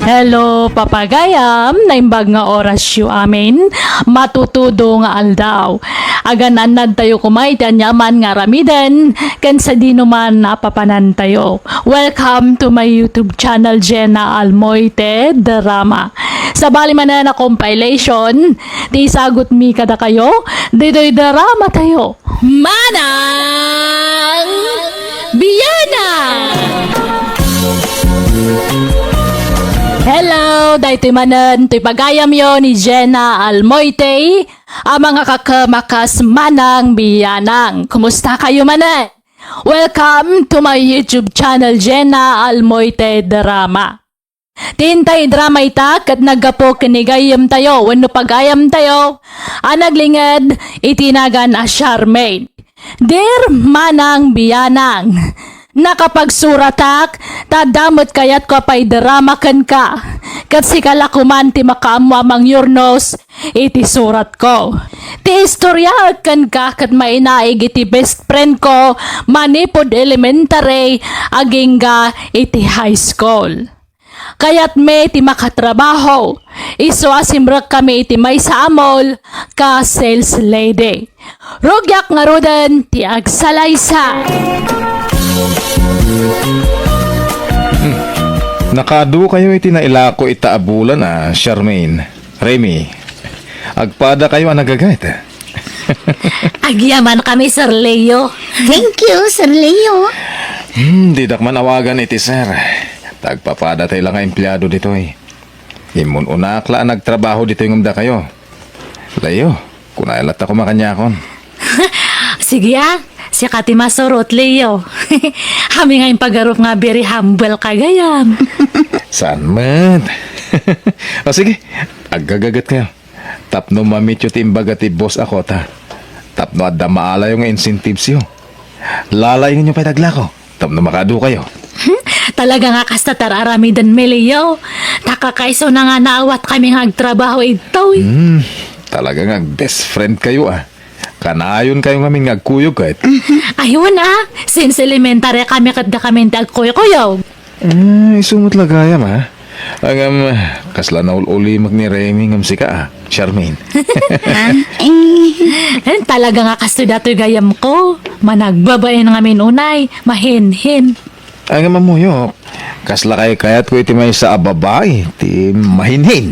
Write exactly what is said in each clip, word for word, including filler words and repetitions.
Hello, papagayam, naimbag nga orasyo amin, matutudo nga aldaw. Agan-annadtayo koma iti aniaman nga aramiden, ken sadinoman a papanantayo. Welcome to my YouTube channel, Jenna Almoite Drama. Sabali manen a compilation, ti isagutmi kadakayo, ditoy drama tayo. Manang Biana! Hello! Daytoy manen toy pagayamyo ni Jenna Almoite a mangakakem a kas Manang Bianang. Kumusta kayo manen? Welcome to my YouTube channel, Jenna Almoite Drama. Ti intay drama ita ket naggapu ken ni gayyemtayo wenno pagayamtayo a naglinged iti nagan a Charmaine. Dear Manang Bianang, nakapagsuratak ta adda met kayatko a paidrama kenka, ket sika la koman ti makaammo a mangyurnos iti suratko. Ti istoriaek kenka ket mainaig iti best friend ko manipud elementary agingga iti high school. Kayatmi ti makatrabaho. Isu a simrekkami iti maysa a mall ka sales lady. Rugiak ngaruden ti agsalaysa. Hmm. Nakadukayo iti nailako ita a bulan a, Charmaine. Remy, agpadakayo a nagaget. Agyamankami, Sir Leo. Thank you, Sir Leo. Hmm, didak man awagan iti sir. Ta agpapadatayo la nga empleado ditoy. Immun-unak la a nagtrabaho ditoy ngem dakayo. Leo, kunayo latta koma kaniakon. Sige a, sika ti masurot, Leo. Amin nga impagarup nga very humble ka gayam. Saan met? O sige, aggagaget kayo. Tapno mamityo ti imbaga ti boss a quota. Tapno adda maalayo nga incentives yo. Lalaingenyo pay daglako. Tapno makaadu kayo. Talaga nga kasta ti ar-aramidenmi, Leo. Ta kakaisuna nga naawatkami nga agtrabaho idtoy. Hmm, talaga nga best friend kayo a. Kanayon kayo ngamin nga agkuyog ket. Aywan a, since elementary kami ket dakami ti agkuykuyog. Eh, isu met la gayam a. Ngem, kasla naul-ulimek ni Remy ngem sika a, Charmaine. Ah, eh. Eh, talaga nga kastoy datoy gayamko. Managbabain ngamin unay, mahinhin. Ay, nga mamuyok. Kasla kay kayatko iti maysa a babai, ti mahinhin.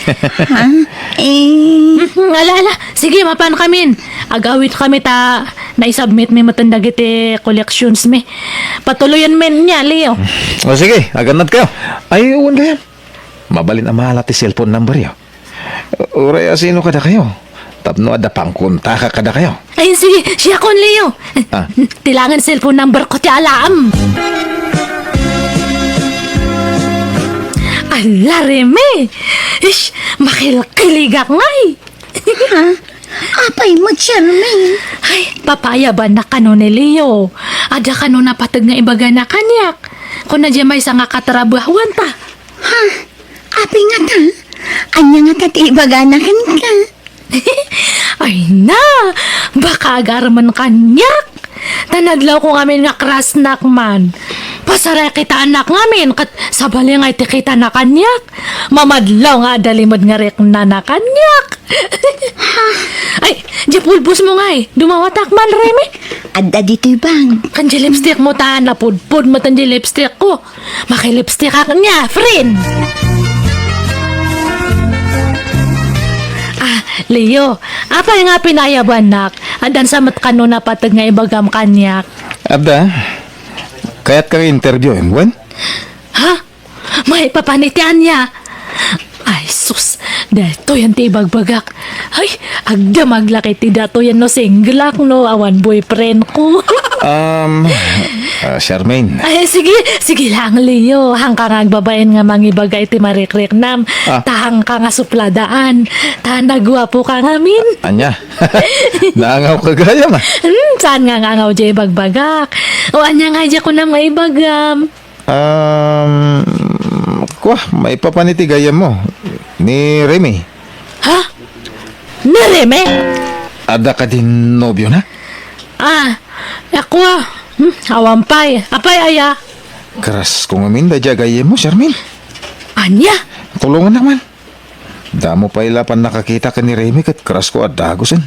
Ha? Eh. Mhm, ala, ala. Sige, mapan kamin. Ag-awit kami ta naisubmit mi metten dagiti collections mi. Patuloyen men nia, Leo. O sige, agannad kayo. Ay, uwan kayo. Mabalin a mala ti cellphone number yo. Uray asino kadakayo? Tapno adda pangkontakak kadakayo. Ay, sige, siakon, Leo. Ah. Ti langen cellphone number ko ti alaam. Ala, Reme! Ish, makilkiligak ngay! Ha? Apay met, Charmaine? Ay, papayabannak kano ni Leo. Adda kano napateg nga ibagana kaniak. Kuna diay maysa nga katrabahuanta. Ha? Apay ngata? Ania ngata ti ibagana kenka? Ay na, baka agarman kaniak. Ta nadlawko ngamin nga crushnak man. Pasarakitaannak ngamin ket sabali nga iti kitana kaniak. Mamadlaw nga adda limed nga riknana kaniak. Ay, diay pulbosmo ngay. Dumawatak man, Reme. Adda ditoy bag. Kan diay lipstickmo ta, napudpod met diay lipstickko. Makilipstickak nia, friend! Ah, Leo, apay nga pinayabannak? Addan sa met kano napateg nga ibagam kaniak? Adda, kayatka nga interviewin, wen? Ha? Maipapan iti ania? Ay, sus, daytoyen ti ibagbagak. Ay, agdamag la ket ti datoyen no single ak no awan boyfriend ko. Um, ah, Charmaine. Ay, sige, sige lang, Leo. Hangka nga agbabain nga mangibaga iti marikriknam. Ah. Ta hangka nga supladaan. Ta naguapo ka ngamin. Ania? Naangaw ka gayam, ah. Hmm, saan nga nga angaw diay ibagbagak? O ania nga diay kunam nga ibagam? Um, kua, maipapan iti gayyemmo. Ni Remy. Ha? Ni Remy? Adda kadin nobiona? Ah, ako ah. Hmm, awan pay. Apay aya? Crush ko ngamin daydiay gayyemmo, Charmaine. Ania? Tulongannak man. Damo pay la pannakakita ken ni Remy ket crush ko a dagusen.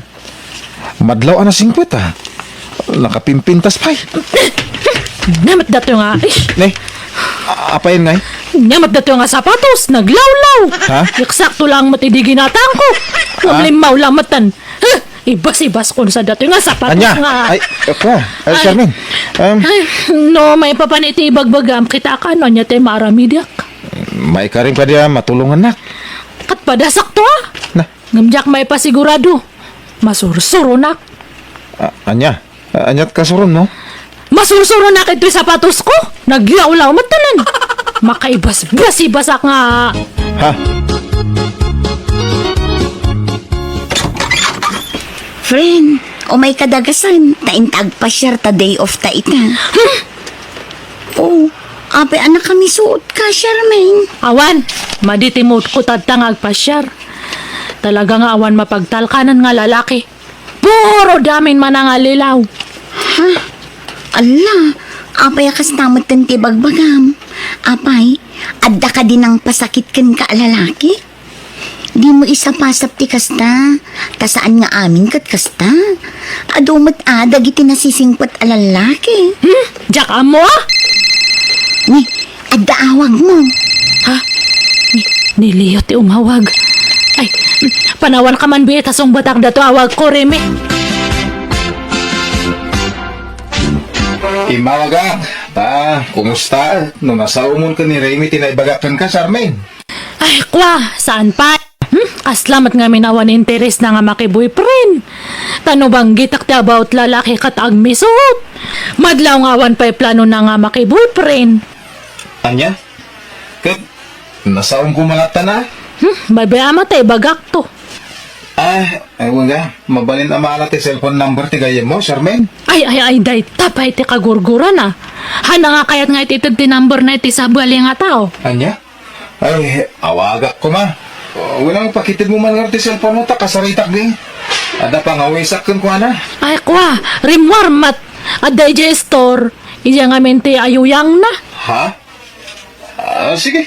Madlaw a nasingpet, a. Nakapimpintas pay. Ania met datoy nga, ish. Ne? A-, apayen ngay? Ania met datoy nga sapatos, naglawlaw. Ha? Eksakto lang met idi ginatangko. Ah? Ngumlimmaw lang met tan. Huh! Ibas-ibas kon sa datoy nga sapatos Ania? Nga. Ay, ako. Ay, Ay. Charmaine. Um, Ay, no, maipapan iti ibagbagam, kitakan, ania ti maaramidak? Maikarim kadi a matulongannak. Ket pada sakto, a? Na. Ngem diak maipasigurado. Masursuronak. A-, ania? A-, aniat kasuron mo? Masursuronak itoy sapatos ko. Naglawlaw met tanan. Makaibas-basibasak nga. Ha? Friend, umay kadagasan, ta inta agpasiar ta day off ta ita. Hmm? Oh, apay a nakamisuot ka, Charmaine? Awan, madi ti mood ko tatta nga agpasiar. Talaga nga awan mapagtalkanan nga lalaki. Puro damin manangallilaw. Ha? Alla, apay a kasta met ti bagbagam? Apay, adda kadi nangpasakit kenka a lalaki? Dimo isapasap ti kasta, ta saan nga amin ket kasta. Adu met a dagiti nasisingpet a lallaki. Hmm? Diak ammo, a? Ni, adda awag mo. Ha? Ni, ni Leo ti umawag. Ay, panawan ka man bi ta sungbatak dato awag ko, Remy. Imawagak, ta, kumusta? No nasaomon ken ni Remy ti naibagak kenka, Charmaine? Ay, kwa, saan pay? Hmm? Kasla met ngamin awan interes na nga maki-boyfriend. Ta no banggitak ti about lalaki ket agmisuot. Madlaw nga awan pay plano na nga maki-boyfriend. Ania? Ket nasaom ko mangatta na? Hmm, baybay-am ta ibagak to. Ah, ay, wala. Mabalin a maala ti cellphone number ti gayyemmo, Charmaine? Ay, ay, ay, dayta pay ti kagurgurana. Haan nga kayat nga iti ited ti number na iti sabali nga tao. Ania? Ay, awagak koma. Wenno pakitedmo man ngarud ti cellphone mo ta kasaritak di. Adda pangawisak kenkuana. Ay, kwa, rimmuar met. Adda idiay store. Idiay ngamin ti ayuyangna. Ha? Ah, sige.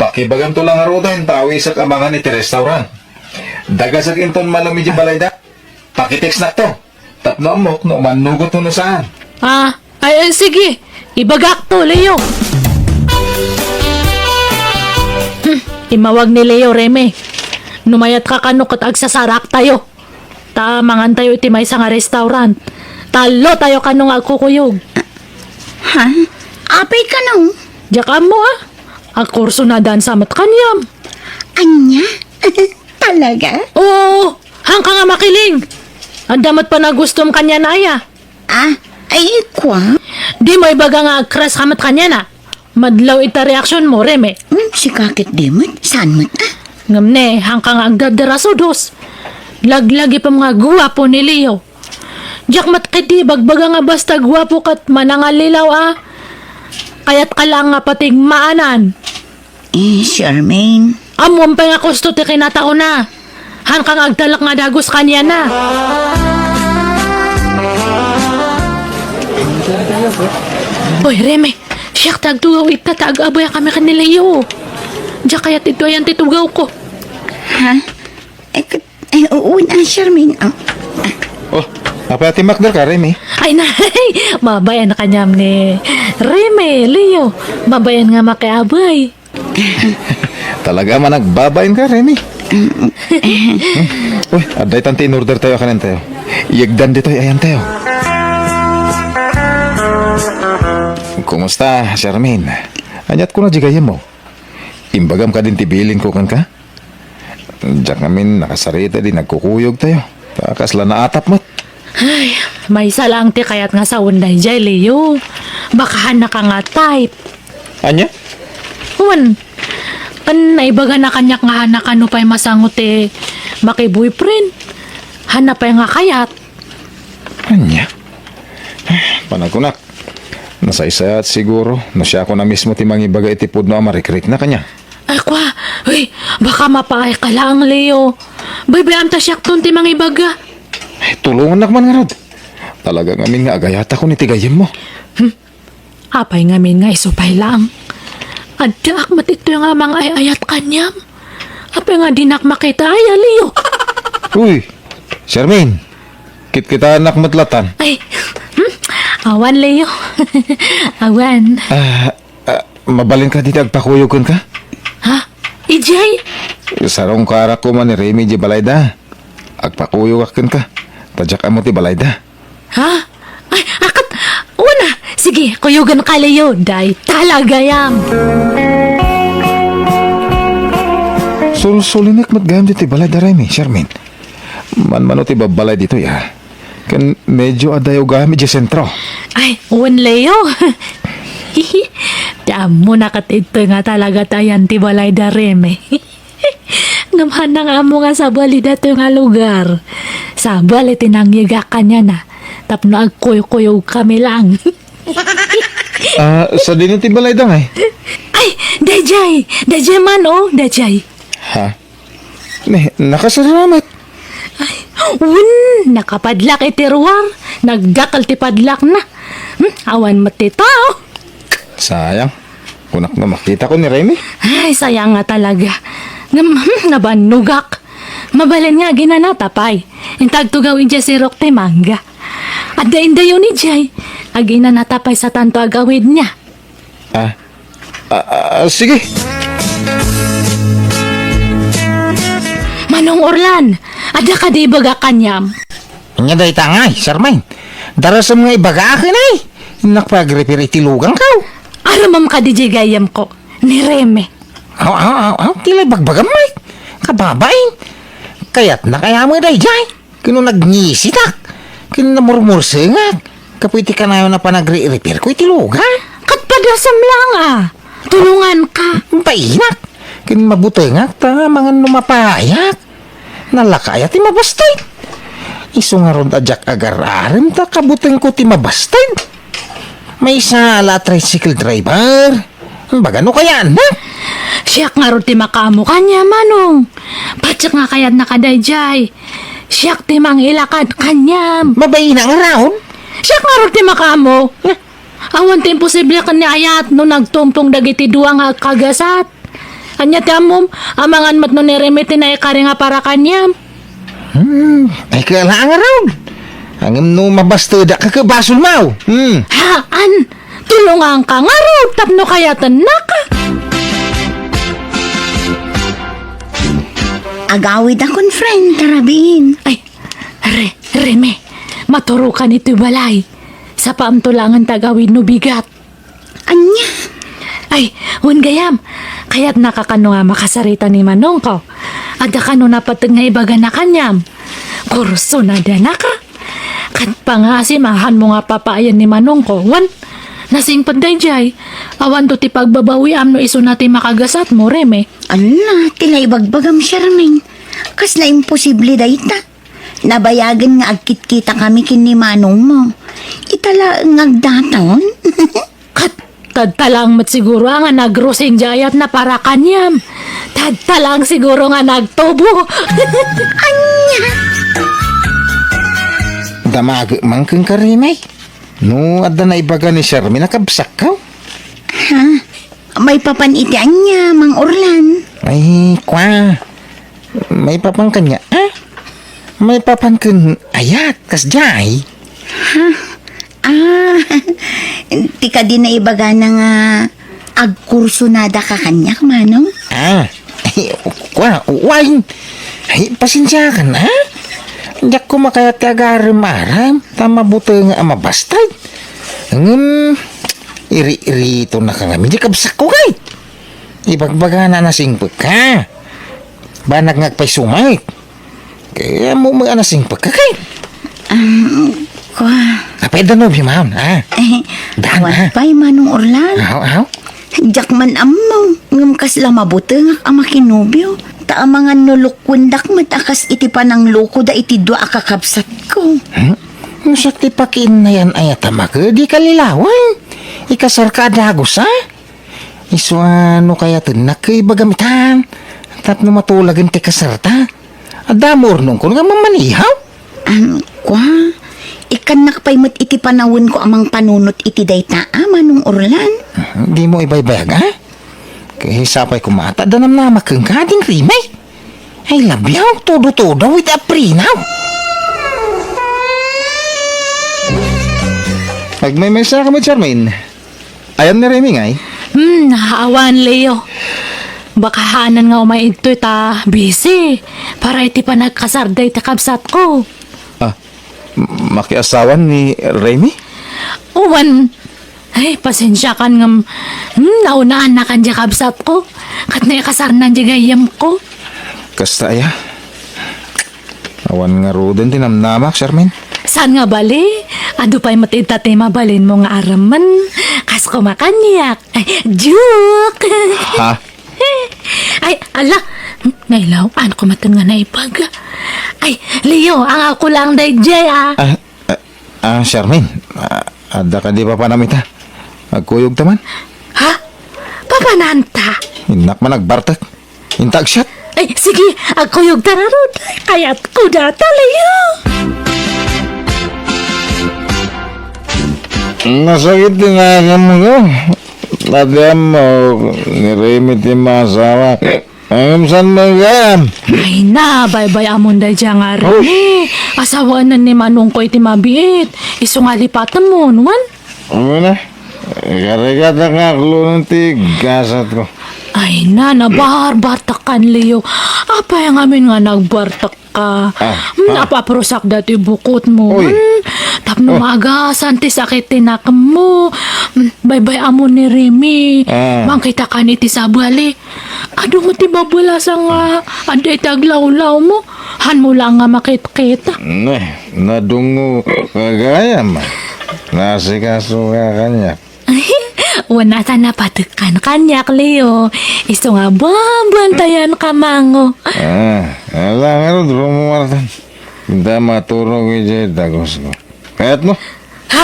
Pakibaganto lang ngaruden ta awisak a mangan iti restaurant. Dagasek inton malem idiay balayda. Pakitextnak to. Tapno ammok no mannugot no saan. Ah, ay, ay, sige. Ibagak to, Leo. Hmm, imawag ni Leo, Remy. No mayatka kano ket agsasaraktayo. Ta mangantayo iti maysa nga restaurant. Tallotayo kano nga agkukuyog. Ha? Apay kano? Diak ammo, a. Agkurso na dansa met kaniam. Ania? Talaga? Oo, haanka nga makiling. Adda met panagustom kaniana aya? Ah, ay, kwa? Dimo ibaga nga agcrush ka met kaniana? Madlaw ita reaksionmo, Remy. Hmm, sika ket di met? Saan met, a? Ngem ne, haanka nga agdaddarasudos. Laglagipem nga guapo ni Leo. Diak met ketdi ibagbaga nga basta guapo ket manangallilaw a. Kayatka laeng nga patigmaanan. Eh, Charmaine. Ammom pay nga kusto ti kinataona. Haanka nga agtalek nga dagus kaniana. Hoy, Remy, siak ti agtugaw ita ta ag-abayakami ken ni Leo. Diak kayat ito ayan ti tugawko. Ha? Eh, ket, eh, uu, na, Charmaine. Ah, ah. Oh, apay a timmakderka, Remy? Ay, nay, mabayan kaniam ni Remy, Leo. Mabayan nga makiabay. Talaga man agbabain ka, Remy. Uy, adda itan ti in-order tayo, kanen tayo. Yegdan ditoy, ayan tayo. Kumusta, Charmaine? Aniat kuna di gayyemmo? Imbagam kadin ti bilin ko kenka? Diak ngamin nakasarita di nagkukuyog tayo. Ta kasla naatap met. Ay, maysa laeng ti kayat nga sawen daydiay, Leo. Baka haannaka nga type. Ania? Wen, ken naibagana kaniak nga haannaka no pay masango ti maki-boyfriend. Haanna pay nga kayat. Ania? Panakunak. Nasaysayat siguro no siakon a mismo ti mangibaga iti pudno a marikrikna kaniak. Ay, kwa, uy, baka mapaayka laeng, Leo. Baybay-am ta siakton ti mangibaga. Ay, tulongannak man ngarud. Talaga ngamin nga agayatakon iti gayyemmo. Hmm. Apay ngamin nga isu pay laeng? Addaak met itoy nga mangay-ayat kaniam. Apay nga dinak makita, ay, a Leo? Uy, Charmaine, kitkitaennak met latan. Ay, hmm? Awan, Leo. Awan. Ah, ah, mabalinka dita agpakuyog kenka? Ha? Idiay? Sarungkarak koma ni Remy idiay balayda. Agpakuyogak kenka. Ta diak ammo ti balayda. Ha? Ay, akat, una, sige, kuyoganka, Leo, dayta la gayam. Sulsulinek met gayam ditoy balayda Remy, Charmaine. Manmano ti babbalay ditoy, a. Ken medyo adda gayam idiay sentro. Ay, wen, Leo. Ti ammona ket itoy nga talaga ti ayan ti balayda Remy. Ngem haanna nga ammo nga sabali daytoy nga lugar. Sabali ti nangyegak kaniana tapno agkuykuyogkami lang. Ah, sadino ti balayda ngay? Ay, daydiay! Daydiay man, o, daydiay. Ha? Ne, nakasaramat. Ay, wen, nakapadlak iti ruar. Nagdakkel ti padlakna. Hmm, awan met ti tao. Sayang. Kunak no makitako ni Remy. Ay, sayang nga talaga. Ngem, hmm, nabannogak. Mabalin nga aginanata pay. Inta agtugaw idiay sirok ti mangga. Adda indayon idiay. Aginanata pay satanto agawidna. Ah. Ah, ah, sige. Manong Orlan, adda kadi ibagak kaniam? Ania dayta ngay, Charmaine? Darasem nga ibagaak, inay. Innak pay agripir iti lugangko. Aramem kadi diay gayyemko, ni Remy. Aw, aw, aw, aw, ti la ibagbagam, Mike. Kababain. Kayatna kaya met daydiay? Ken no nagngisitak, ken namurmursengak, gapu iti kanayon a panagri-repairko iti lugan. Ket padasem lang a. Tulonganka. Bainak, ken mabutengak ta mangan no mapayak. Nalaka aya ti mabasted. Isu ngarud a diak agar-arem ta kabutengko ti mabasted. Maysa la a tricycle driver. Baga no kayatna? Siak ngarud ti makaammo kaniam, Manong. Patiek nga kayatna kadaydiay. Siak ti mangilakad kaniam. Mabaina ngarud? Siak ngarud ti makaammo. Awan ti imposible ken ni ayat no nagtumpong dagiti dua nga agkagasat. Ania ti ammom, amangan met no ni Remy ti naikari nga para kaniam? Hmm, ay, kaya lang ngarud. Ngem no mabastedak, kaka basolmo. Hmm. Haan, tulonganka ngarud tapno kayatennaka. Agawidakon, friend, ta rabiin. Ay, Re-, Remy, maturokan itoy balay. Sapaamto laengen ti agawid no bigat. Ania? Ay, wen gayam, kayatnaka kano nga makasarita ni Manongko? Adda kano napateg nga ibagana kaniam? Kursonadanaka? Ket pangaasim a haanmo nga papaayan ni Manongko, wen? Nasingpet daydiay, awanto ti pagbabawiam no isuna ti makagasatmo, Remy. Ala, ti naibagbagam, Charmaine. Kasla imposible dayta. Nabayagen nga agkitkitakami ken ni manongmo. Ita laeng nga agdaton. Ket, tadta laeng met siguro a nga nagrosing diay ayatna para kaniam. Tadta laeng siguro nga nagtubo. Ania? Damagek man kenka, Remy. No adda naibaga ni Charmaine a kabsatko? Ha? Maipapan iti ania, Mang Orlan? Ay, kua. Maipapan kaniak, a? Maipapan ken ayat, kasdiay? Ha? Ah, ti kadi naibagana nga agkursonadaka kaniak, Manong? Ah, ay, kua, uwain. Ay, pasensiakan, a? Diak koma kayat ti agarem-arem, ta mabuteng a mabasted. Ngem, iri-iritonaka ngamin, diay kabsatko, kay. Ibagbagana a nasingpet ka. Banag nga agpayso met. Kaya mo may anasingpet ka kay. Um, kua. Apay da nobyo man, ha? Eh, Daan, awan ha? Pay, Manong Orlan. Aw, aw. Diak man ammo, ngem kasla mabutengak a makinobyo. Ta amangan no lukwendak met a kas iti pananglokoda iti dua a kakabsatko. Hmm? No siak ti pakiinnayan aya ta makedi kalilawan. Ikasarka a dagus, ha? Isu a no kayatennak, ibagam itan, tapno matulagen ti kasarta. Adda mo urnongko nga mamanihaw? Am, kua, ikkannak pay met iti panawenko a mangpanunot iti dayta a, Manong Orlan. Dimo ibaybayag, a? Ket sapay koma ta adda namnamak kenka, Ading Remy. I love you, todo-todo with a prenup. Agmaymaysa ka met, Charmaine. Ayan ni Remy ngay? Hmm, awan, Leo. Baka haanan nga umay idtoy ta busy para iti panagkasarda iti kabsatko. Ah, m-, makiasawan ni Remy? Wen, ay, pasensiakan ngem, hmm, naunaannakan diay kabsatko. Ket naikasarnan diay gayyemko. Kasta aya? Awan ngaruden ti namnamak, Charmaine. Saan nga bali? Adu pay met ita ti mabalinmo nga arammen. Kas kumakaniak. Ay, joke! Ha? Ay, ala! Nailaw-anko met nga naibaga. Ay, Leo, angawko lang daydiay, ah. Ah, ah, ah, Charmaine, ah, adda kadi papanam ita? Agkuyogta man? Ha? Papananta? Innak man agbartek. Inta agsiat. Ay, sige, agkuyogta ngarud. Kayatko dayta, Leo. Nasakit ti naganmo. Adi ammo, ni Remy ti maasawak. Ngem saan met gayam? Ay na, baybay-amon daydiay nga Remy. Asawaen ni manongko iti mabiit. Isu nga lipatemon, wen? Wen a. Karigata nga aklonen ti gasatko. Ay na, nabarbartekkan, Leo. Apay ngamin nga nagbartek ka? Ah, hmm, ah. Napaparusak daytoy bukotmo. Uy. Hmm, tapno maagasan ti sakit ti nakemmo. Hmm, baybay-amon ni Remy. Ah. Mangkitakan iti sabali. Adu met ti babelasa nga adda iti aglawlawmo. Hanmo laeng nga makitkita. Ne, nadungngo ka gayam. Naasikaso ka kaniak. Wen a ta napatekkan kaniak, Leo. Isu nga babantayanka, mango. Ah, ala ngarud, rumuartan. Inta maturog idiay dagusko. Kayatmo? Ha?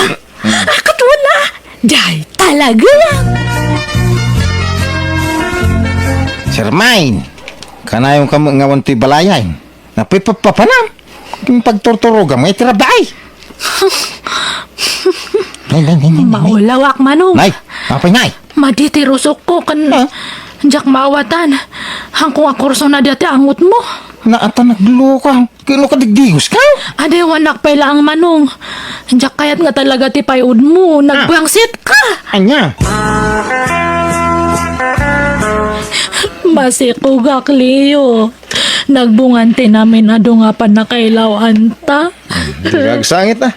Akat wala! Dayta laeng! Charmaine, kanayonka met nga awan toy balayan. Napay papapanam. Pagturturogam nga iti rabii. Nay, nay, nay, nay, nay. Maulawak, manong. Nay, apay, nay? Madi ti rusokko ken diak maawatan. Haanko nga kursona dayta angotmo. Naatan, nagluka. Kano ka digdigos ka? Adi, awanak pay laeng, manong. Diak kayat nga talaga ti pay-odmo. Nagbangsit ka. Ania? Masikogak, Leo. Nagbungan ti namin adu nga pannakailaw-anta. Di ka agsangit a.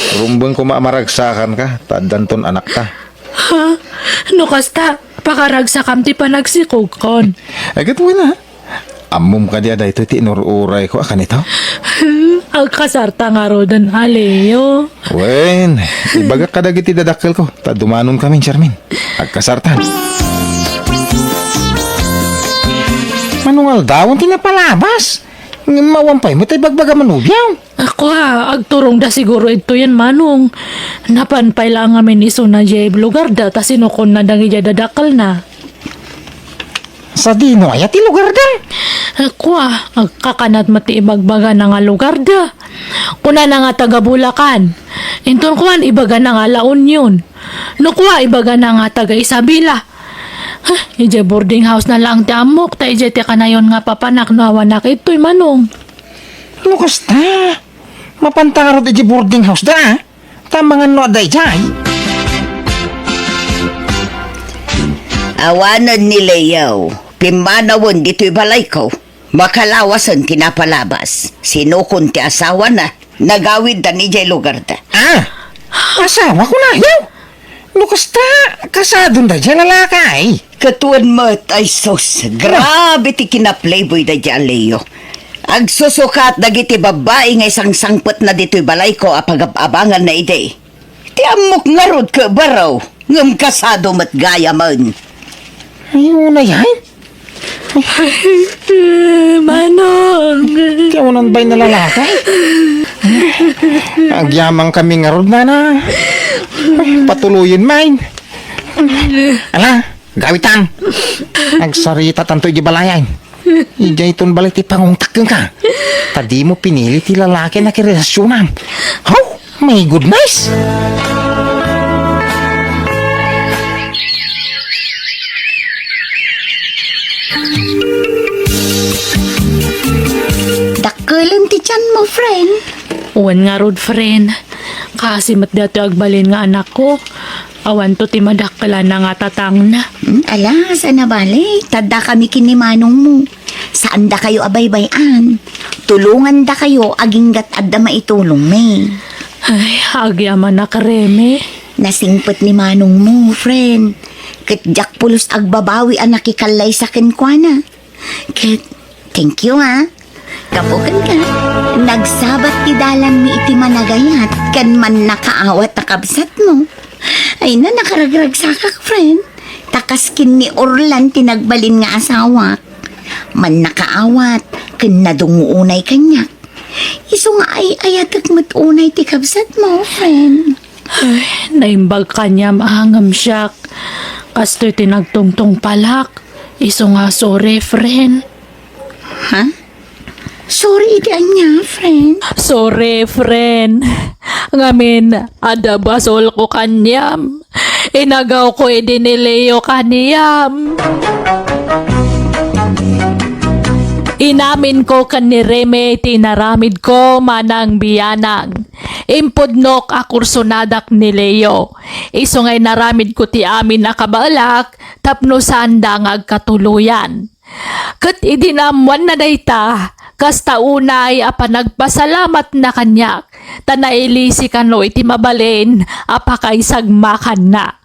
Rumbeng koma a maragsakanka, ta addanton anakta. Ha? No kasta, pakaragsakam ti panagsikogkon. Ay, ket wen a. Ammom kadi a daytoy ti inur-urayko a kanito? Agkasarta ngaruden a, Leo. Wen, ibagak kadagiti dadakkelko, ta dumanonkamin, Charmaine. Agkasarta. Mano nga aldawen ti napalabas? Ngem awan pay met ti ibagbagam a nobiam. Kua, agturongda siguro idtoyen, manong. Napan pay laeng ngamin isuna diay lugarda ta sinukonna dagidiay dadakkelna. Sadino aya ti lugarda? Kua, agkakanat met ti ibagbagana nga lugarda. Kunana nga taga Bulacan. Inton kuan, ibagana nga La Union. No kua, ibagana nga taga Isabela. Huh, idiay boarding house na laeng ti ammok, ta idiay ti kanayon nga papanak no awanak idtoy, manong. No kasta, mapanta ngarud idiay boarding house da, a? Ta mangan no adda idiay. Awanen ni Leo, pimmanawen ditoy balayko. Makalawasen ti napalabas. Sinukon ti asawana. Nagawiddan idiay lugarda. Ah! Asawa ko na, yaw! No kasta, kasadon daydiay lalaki. Ket wen met, ay sus, grabe ti kinaplayboy daydiay a Leo. Agsusukat dagiti babbai nga isangsangpetna ditoy balayko a pagab-abanganna idi. Ti ammok ngarud ket baro, ngem kasado met gayamen. Ay, unay, ay. Manong. Ti awanan bay na lalaki? Agyamankami ngarud, nana. Patuloyen, main. Ala, gawitan. Agsaritatanto iti balayan. Idiayton balay ti pangungtak kenka. Ta dimo pinili ti lalaki a nakirelasyonan. Haw! My goodness! Ti tianmo, friend. Wen ngarud, friend. Kaasi met daytoy agbalin nga anakko. Awanto ti madakkelanna nga tatangna. Hmm, ala, saan a bale? Ta addakami ken ni manongmo. Saandakayo a baybay-an. Tulongandakayo aginggat adda maitulongmi. Ay, agyamanak, Reme. Nasingpet ni manongmo, friend. Ket diak pulos agbabawi a nakikallaysa kenkuana. Ket, thank you, ha. Gapu kenka, nagsabat ti dalanmi iti managayat ken mannakaawat a kabsatmo. Ay na, nakaragragsakak, friend. Ta kas ken ni Orlan ti nagbalin nga asawak. Mannakaawat ken nadungngo unay kaniak. Isu nga ay-ayatek met unay ti kabsatmo, friend. Ay, naimbag kaniam a ngem siak. Kastoy ti nagtungtungpalak. Isu nga sorry, friend. Ha? Sorry iti ania, friend? Sorry, friend. Ngamin, adda basolko kaniam. Inagawko idi ni Leo kaniam. Inaminko ken ni Reme ti inaramidko manang bianang. Impudnok a kursonadak ni Leo. Isu nga inaramidko ti amin a kabaelak tapno saanda nga agkatuloyan. Ket idi naammoanna dayta, kasta unay a panagpasalamatna kaniak, ta nailisi kano iti mabalin a pakaisagmakanna.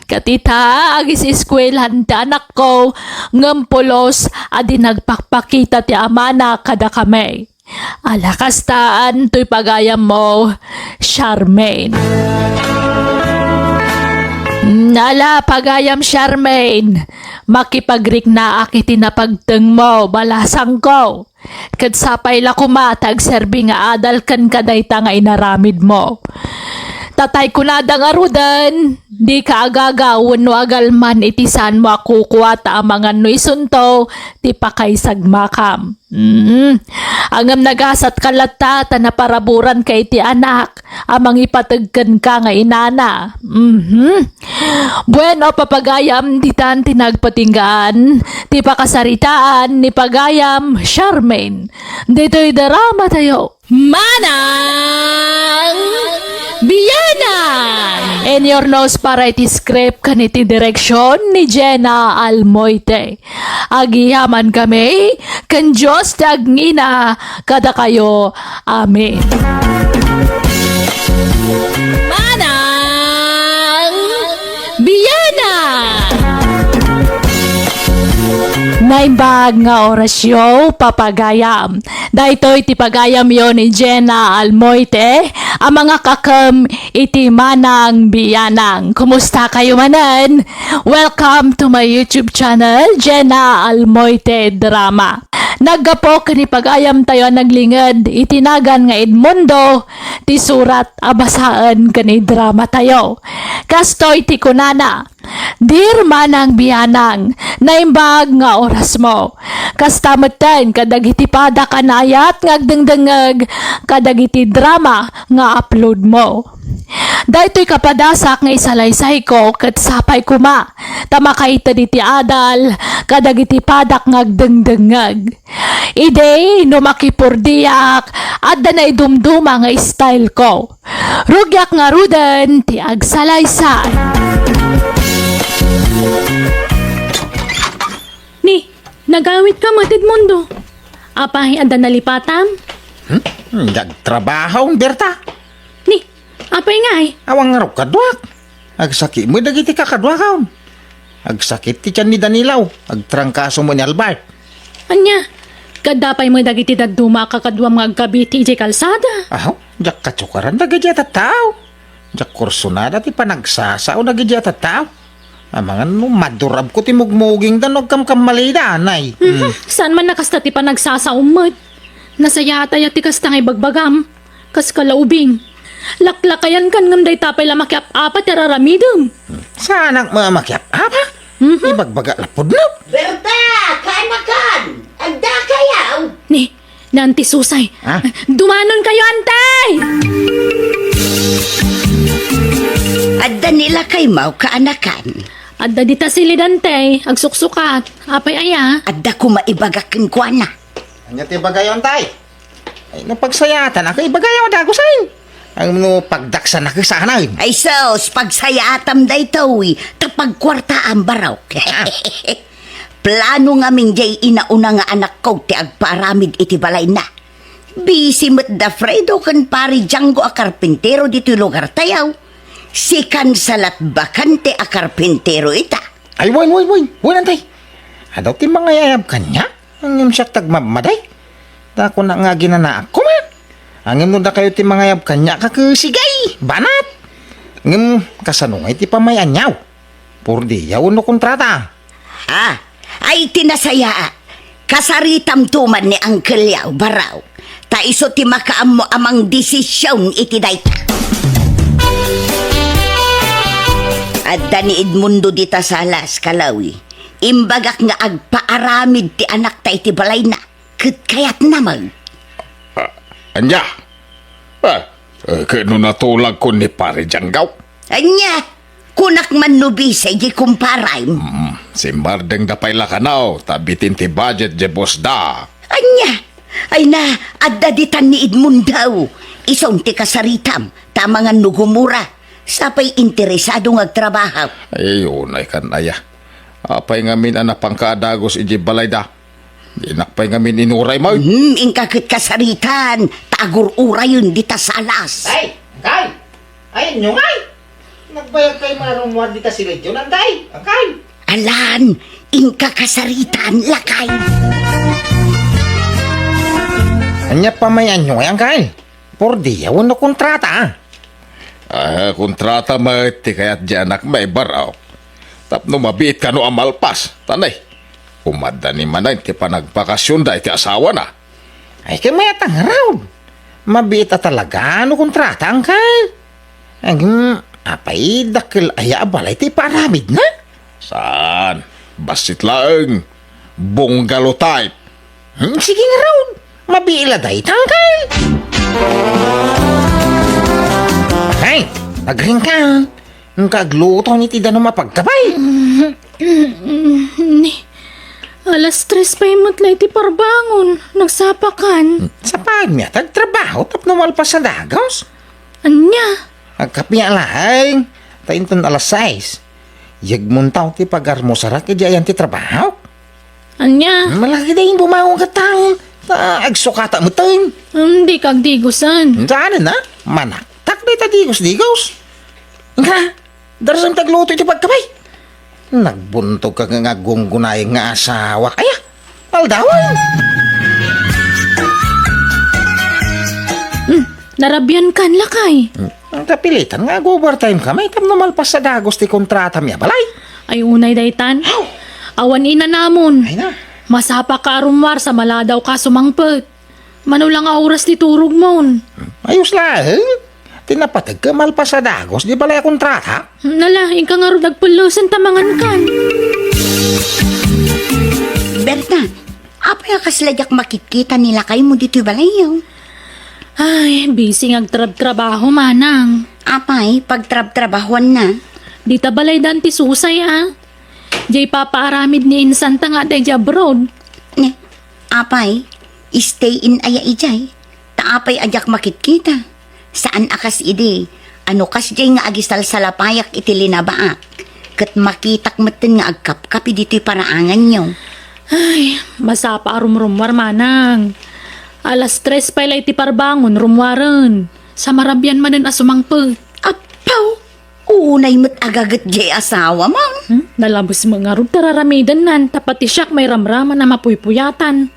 Ket ita, agis-eskuelahan ti anakko, ngem pulos a di nagpakpakita ti amana kadakami. Ala kastaan toy pagayammo, Charmaine. Mm, ala, pagayam, Charmaine, makipagriknaak iti napagtengmo, balasangko. Ket sapay la koma ta agserbi nga adal kenka dayta nga inaramidmo. Tatay kunada ngaruden, dika agaga wenno agalman iti saanmo a kukua ta amangan no isunto ti pakaisagmakam. Mm. Ngem nagasatka latta ta naparaburanka iti anak a mangipateg kenka nga inana. Mhm. Bueno, papagayam, ditan ti nagpatinggaan ti pakasaritaan ni pagayam Charmaine. Ditoy drama tayo. Manang Bianang! In your nose para iti script ken iti direksyon ni Jenna Almoite. Agyamankami, ken Dios ti agngina kadakayo. Amen. Manang Bianang! Naimbag nga orasyo, papagayam. Daytoy ti pagayamyo ni Jenna Almoite a mangakakem iti Manang Bianang. Kumusta kayo manen? Welcome to my YouTube channel, Jenna Almoite Drama. Naggapu ken ni pagayam tayo a naglinged iti nagan nga Edmundo, ti surat a basaen ken idrama tayo. Kastoy ti kunana, Dear Manang Bianang, naimbag nga orasmo. Kasta metten kadagiti padak a naayat nga agdengdengngeg kadagiti drama nga upload mo. Daytoy kapadasak nga isalaysayko ket sapay koma ta makaited iti adal kadagiti padak nga agdengdengngeg. Idi no makipurdiak, adda naidumduma nga style ko. Rugiak ngaruden ti agsalaysay. Ni, nagawitka met, Edmundo. Apay, adda nalipatam? Hmm? Nagtrabaho, Berta. Ni, apay ngay? Awan ngarud kaduak. Agsakit met dagiti kakaduakon. Agsakit ti tian ni Danilo. Agtrangkaso met ni Albert. Ania, kadda pay met dagiti dadduma a kakaduam nga agkabiti idiay kalsada? Aho, diak katukaran dagiti a tattao. Diak kursunada ti panagsasao dagiti a tattao. Amangan no madurabko ti mugmugingda no agkamkammalida, anay. Mhm. Hmm. Saan man a kasta ti panagsasaom met. Nasayaat aya ti kasta nga ibagbagam. Kas kalaubing. Laklakayankan ngem dayta pay la makiap-apa ti ar-aramidem. Saanak met a makiap-apa? Mhm. Ibagbaga la pudno. Berta, kaanakan! Adda kayaw! Ni, ni Auntie Susay. Ah? Dumanon kayo, Antay! Adda ni lakay maw kaanakan? Adda dita silid, Antay. Agsuksukat. Apay aya? Adda koma ibagak kenkuana. Ania ti ibagayo, Antay? Ay, no pagsayaatan, ako ibagayo a dagusen. Ay, no pagdaksan, ako saanen. Ay sus, pagsayaatam daytoy, ta pagkuartaam, Barok. Ah. Plano ngamin jay inauna nga anakko ti agpaaramid iti balayna. Busy met da Fredo ken Pari Django a karpintero ditoy lugartayo. Sikan sa latbakante a karpintero ita. Ay, wen, wen, wen. Wen, antay. Adu ti mangayayab kaniak. Ngem siak ti agmammaday. Ta kunak nga aginanaak koma. Ngem no dakayo ti mangayab kaniak, kaka, sige, banat. Ngem kasano ngay ti pamay-aniaw? Purdiya wenno kontrata? Ah, ay ti nasayaat. Kasaritamto man ni Uncle Yao, Barok. Ta isu ti makaammo a mangdesision iti dayta. Adda ni Edmundo dita Salas, kalawi. Imbagak nga agpaaramid ti anakta iti balayna. Ket kayatna man. Ah, ania? Ah, eh, ket no natulagko ni Pare Django? Ania? Kunak man no bisay di kumparam. Hmm, simmardengda pay la kano, ta bitin ti budget di bossda. Ania? Ay na, adda ditan ni Edmundo. Isun ti kasaritam, ta amangan no gumura. Sapay interesado nga agtrabaho. Ay, unay kan aya. Apay ngamin a napangka a dagus iti balayda? Dinak pay ngamin inuray met. Hmm, inka ket kasaritan, ta agur-urayen dita Salas. Tay, Uncle! Ay, ania ngay? Nagbayag pay nga rummuar dita si Legion, antay? Uncle! Alan, inka kasaritan, lakay. Ania pay, ania ngay, Uncle? Purdiya wenno kontrata? Ah, kontrata met ti kayat di anakmi, Barok. Tapno mabiit kano a malpas. Ta nay, umadda ni manen ti panagpakasionda iti asawana. Ay, kay mayat a ngarud. Mabiit a talaga no kontrata, Uncle. Agem, apay, dakkel aya a balay ti ipaaramidna? Saan? Bassit laeng. Bungalow type. Hmm, sige ngarud. Mabiit la dayta, Uncle. Hey, agringkan. Inka agluto iti danum a pagkabay. Ni, alas tres pay met la iti parbangon. Nagsapakan. Sapakan met, agtrabaho tapno malpas a dagus. Ania? Agkape laeng. Ta inton alas sais, yegmonto ti pagarmusarak idi ayan ti trabaho. Ania? Malaki dayta bumangon ket ta agsukata metten. Dika agdigusen. Saanen a? Manaktak dayta digus-digus. Nga, darasem ti agluto iti pagkabay. Nagbuntog ka nga aggunggunayeng nga asawa. Aya, aldawen. Hmm, narabian kan, lakay. Hmm, ang kapilitan nga ag-overtime kami, tapno malpas a dagus ti kontratami a balay. Ay, unay daytan. Aw! Awan inanamon. Ay na. Masapaka a rummuar sa maladaw ka sumangpet. Mano la nga oras ti turogmon? Ayos laeng. Ti napateg ket malpas a dagus di balay a kontrata. Nala, inka ngarud agpellesen ta mangankan. Berta, apay a kasla diak makitkita ni lakaymo ditoy balayyo? Ay, busy nga agtrabtrabaho, manang. Apay, pagtrabtrabahoanna? Dita balaydan ti susay, a. Diay papaaramid ni insanta nga adda idiay abroad. Ne, apay, stay in aya idiay? Ta apay a diak makitkita? Saan a kas idi, a no kasdiay nga agisalsalapayak iti linabaak, ket makitak metten nga agkapkapi ditoy paraanganyo. Ay, masapa a rumrummuar, manang. Alas tres pay la iti parbangon, rummuaren. Sa marabian manen a sumangpet. Apaw! Unay met agaget diay asawa, ma'am. Hmm? Nalabes met ngarud ta raramidennan, ta pati siak mairamraman a mapuypuyatan.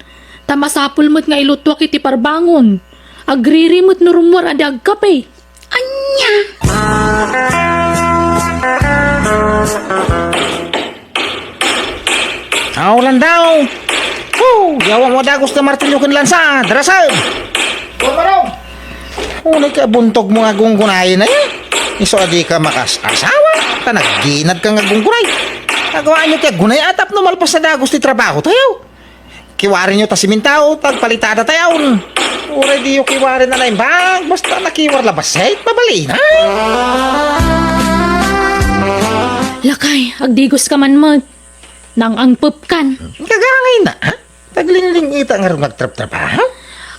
Ta masapul met nga ilutuak iti parbangon. Agriri met no rummuar a di agkape. Ania? Aw, landaw! Hu! Yawa mo dagus ti martilyo ken lansa! Darasem! Barbaro! Unay ka buntog mo nga gunggunayen aya? Isu a di ka makas-asawa, ta nagginad ka nga gunggunay. Agawaanyo ti aggunay a tapno malpas a dagus ti trabaho tayo. Kiwarinyo ta simintao, ta agpalitada tayo. Uray diyo kiwari na naimbag, basta nakiwar la bassit, mabalin, ha? Lakay, agdigos ka man met. Nang-angpepkan. Kagangay na, ha? Taglingling ita nga rung agtraptrabaho?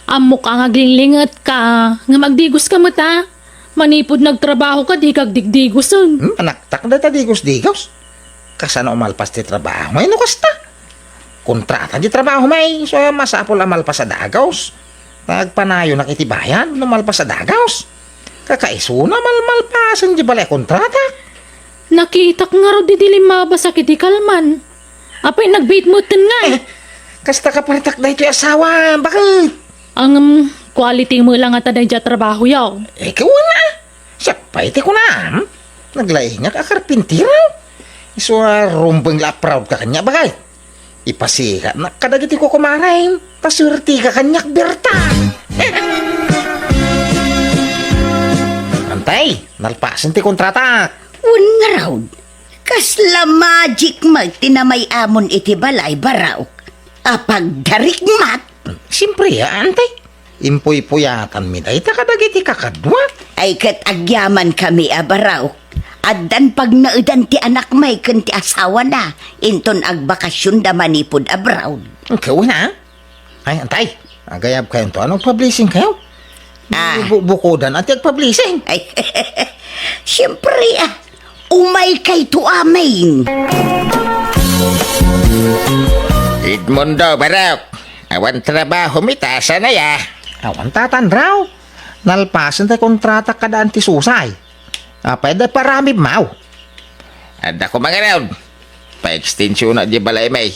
Ammok a nga aglinlingetka, ngem agdigoska met a. Manipud nagtrabahoka, dika agdigdigosen. Hmm, panaktak dayta digos-digos. Kasano a malpas ti trabaho, may no kasta? Kontrata ti trabaho, may, so masapul a malpas a dagos. Agpanayonak iti bayad no malpas a dagos. Kakaisuna, malmalpasen ti balay a kontrata. Nakitak ngarud idi limmabasak iti kalman. Apay, nagbiit metten nga. Eh, kasta kapartak daytoy asawa, baket? Ngem, quality met la ngata daydiay a trabahoyo. Eh, kawana. Siak pay ti kunam. Naglaingak a karpintero. Isu a rumbeng la a proud ka kaniak, baket. Ipasikanak kadagiti kukumarem, ta suerteka kaniak, Berta. Antay, nalpasen ti kontratak. Wen ngarud, kasla magic met ti namay-amon iti balay, Baraok. Apagdarik met. Siempre, a, antay. Impuypuyatanmi dayta kadagiti kakadua. Ay, ket agyamankami a, Baraok. Addan pagnaedan ti anakmi ken ti asawana, inton agbakasionda manipud abroad. Kauna? Ay, antay. Agayabkayonto a no agpa-blessingkayo. Ah. Bu-, bukodan a ti agpa-blessing. Ay, siempre, a. Umaykayto amin. Edmundo, Baraok. Awan trabaho met a, sanay a. Awan, Tata Andraw. Nalpasen ti kontratak kada Anti Susay. Apay, adda paramidmo? Adda koma ngarud. Paekstensiona diay balaymi.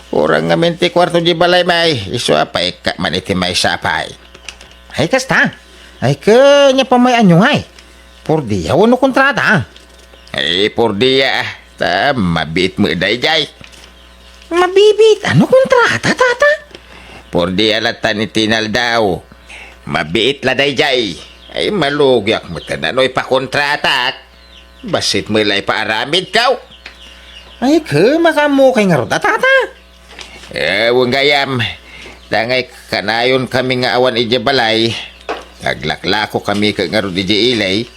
Kurang ngamin ti kuarto diay balaymi. Isu a paikka man iti maysa a pay. Ay, kasta. Ay, ket ania pay may anyo ngay? Por dia wenno kontrata? Ay, por dia. Ta mabiit met daydiay. Mabibiit? Ano kontrata, Tata? Por dia latta ni tinaldaw. Mabiit la daydiay. Ay, malugiak met no ipakontratak. Bassit met la ipaaramidko. Ay, ket makaammo kay ngarud a, Tata? Eh, wen gayam. Dangay kanayonkami nga awan idiay balay. Aglaklakokami ket ngarud idiay ili.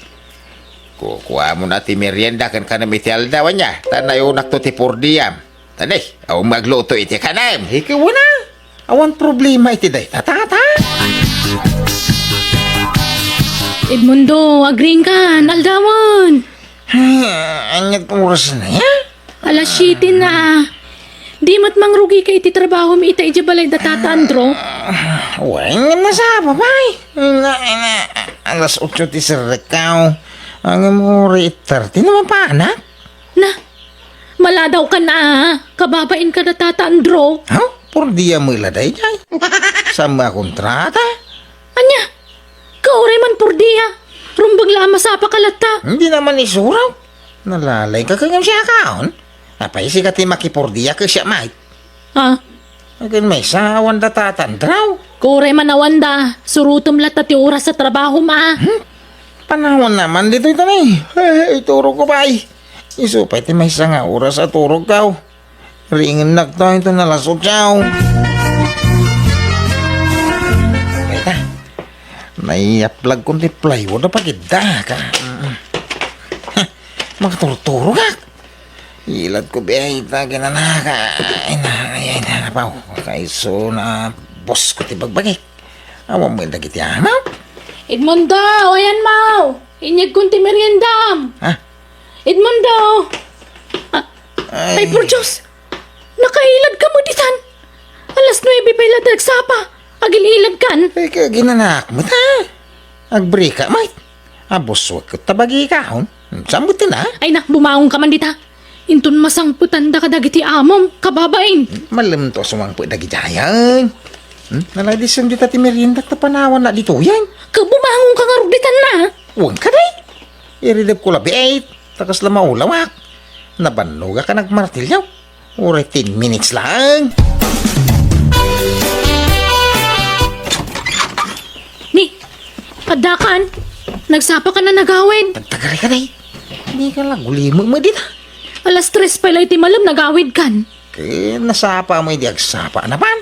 Kukuamon a ti merienda ken kanem iti aldaw, ania? Ta nayonakto ti por diam. Tani, awan met agluto iti kanem. Ikaw na. Awan problema iti dayta, Tata. Edmundo, agriingkan, aldawen. Ay, aniat oras na ya? Alas siete na. Di met mangrugika iti trabahom ita idiay balay da Tata Andro? Ah, wen, ngem nasapa pay. Ina, ina, alas otso ti serrekko. Ngem uray eight thirty na mapanak. Na, maladawkan a, kababain kada Tata Andro. Ha? Por dia met la daydiay. Saan a kontrata? Ania? Kauray man por dia. Rumbeng la a masapaka latta. Dina man isurok. Nalalayka ket ngem siakaon. Apay, sika ti makipor dia ket siak met. Ah? Akin maysa, awan da Tata Andro. Kauray man awan da. Surotem latta ti oras a trabahom a. Hmm? Panawan naman ditoy, tani. Ay, iturogko pay. Isu pay ti maysa nga oras a turogko. Riingennakto ita nga alas otso. Dayta, naiyaplagkon ti plywood a pagidda, ka. Mm. Heh, makaturturogak. Iladko biay ita kinanaka. Ay na, ay, ay na, napaw. Kaiso na boss ko ti bagbagik. Awan met dagiti amo. Edmundo, ayan mo. Inyegkon ti meriendam. Ha? Edmundo! Ah, ay, ay, por Dios! Nakailad ka met ditan! Alas nuebe pay la ti agsapa. Agil-iladkan. Ay, kaginanak met, ha? Agbrika met. Abuswek ket tabagika, hon? Saan met na? Ay na, bumangon ka man dita. Inton masangpetan da kadagiti amom, kababain. Malem to a sumangpet dagidiay. Hmm? Naladisan dita ti merienda ta panawan na ditoyen. Ka bumangon ka ngarud ditan na. Wen ka, day. Iridep ko labi, eh. Ta kasla maulawak. Nabannogak a nagmartilyo. Uray ten minutes lang. Ni, addakan. Nagsapa ka na nagawid. Tagtagari ka, day. Di ka lang, gulimo mo dita. Alas tres pay la iti malem, nagawid kan. Ket nasapa mo idi agsapa na pan?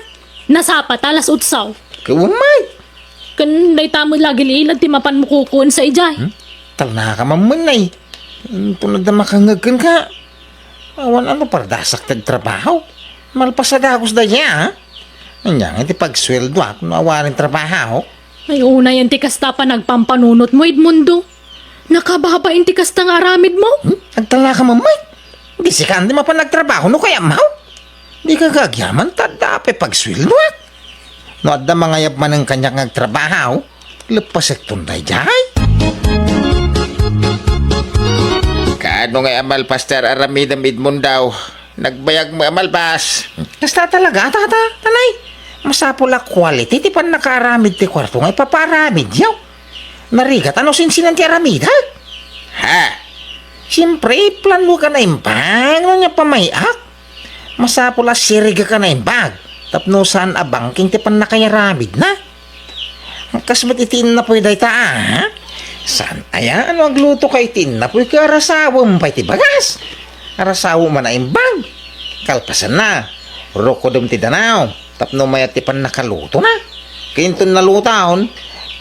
Nasapa ta alas otso. Ket umay. Ken dayta met la agil-ilad ti mapan mo kukuensa idiay. Hmm? Talna ka mamman ay. Inton adda makangeg kenka. Awan ano pardasak ti agtrabaho. Malpas a dagus dayta, ha? Ania nga ti pagsueldoak no awanen trabaho? Ay, unayen ti kasta panagpampanunotmo, Edmundo. Nakababain ti kasta nga aramidmo. Hmm? Agtalnaka, Mike. Di sika ti mapan agtrabaho no kayatmo? Dika agyaman ta adda pay pagsueldoak. No adda mangayab manen kaniak nga agtrabaho, leppasekton daydiay. Kaano nga amalpas ti ar-aramidem, Edmundo? Nagbayag met a malpas. Kasta talaga, tata, tanay. Masapul a quality ti pannakaaramid ti kuarto nga ipapaaramidyo. Narigat a no sinsinan ti aramidek. Ha? Siempre, iplanoka a naimbag no ania pay mayak. Masapul a sirigek a naimbag tapno saan a bangking ti pannakaaramidna. Kas met iti innapuy dayta, a? Saan aya a no aglutoka iti innapuy ket arasawem pay ti bagas? Arasawem a naimbag. Kalpasanna, rukodem ti danaw tapno mayat ti pannakalutona. Ket inton nalutaon,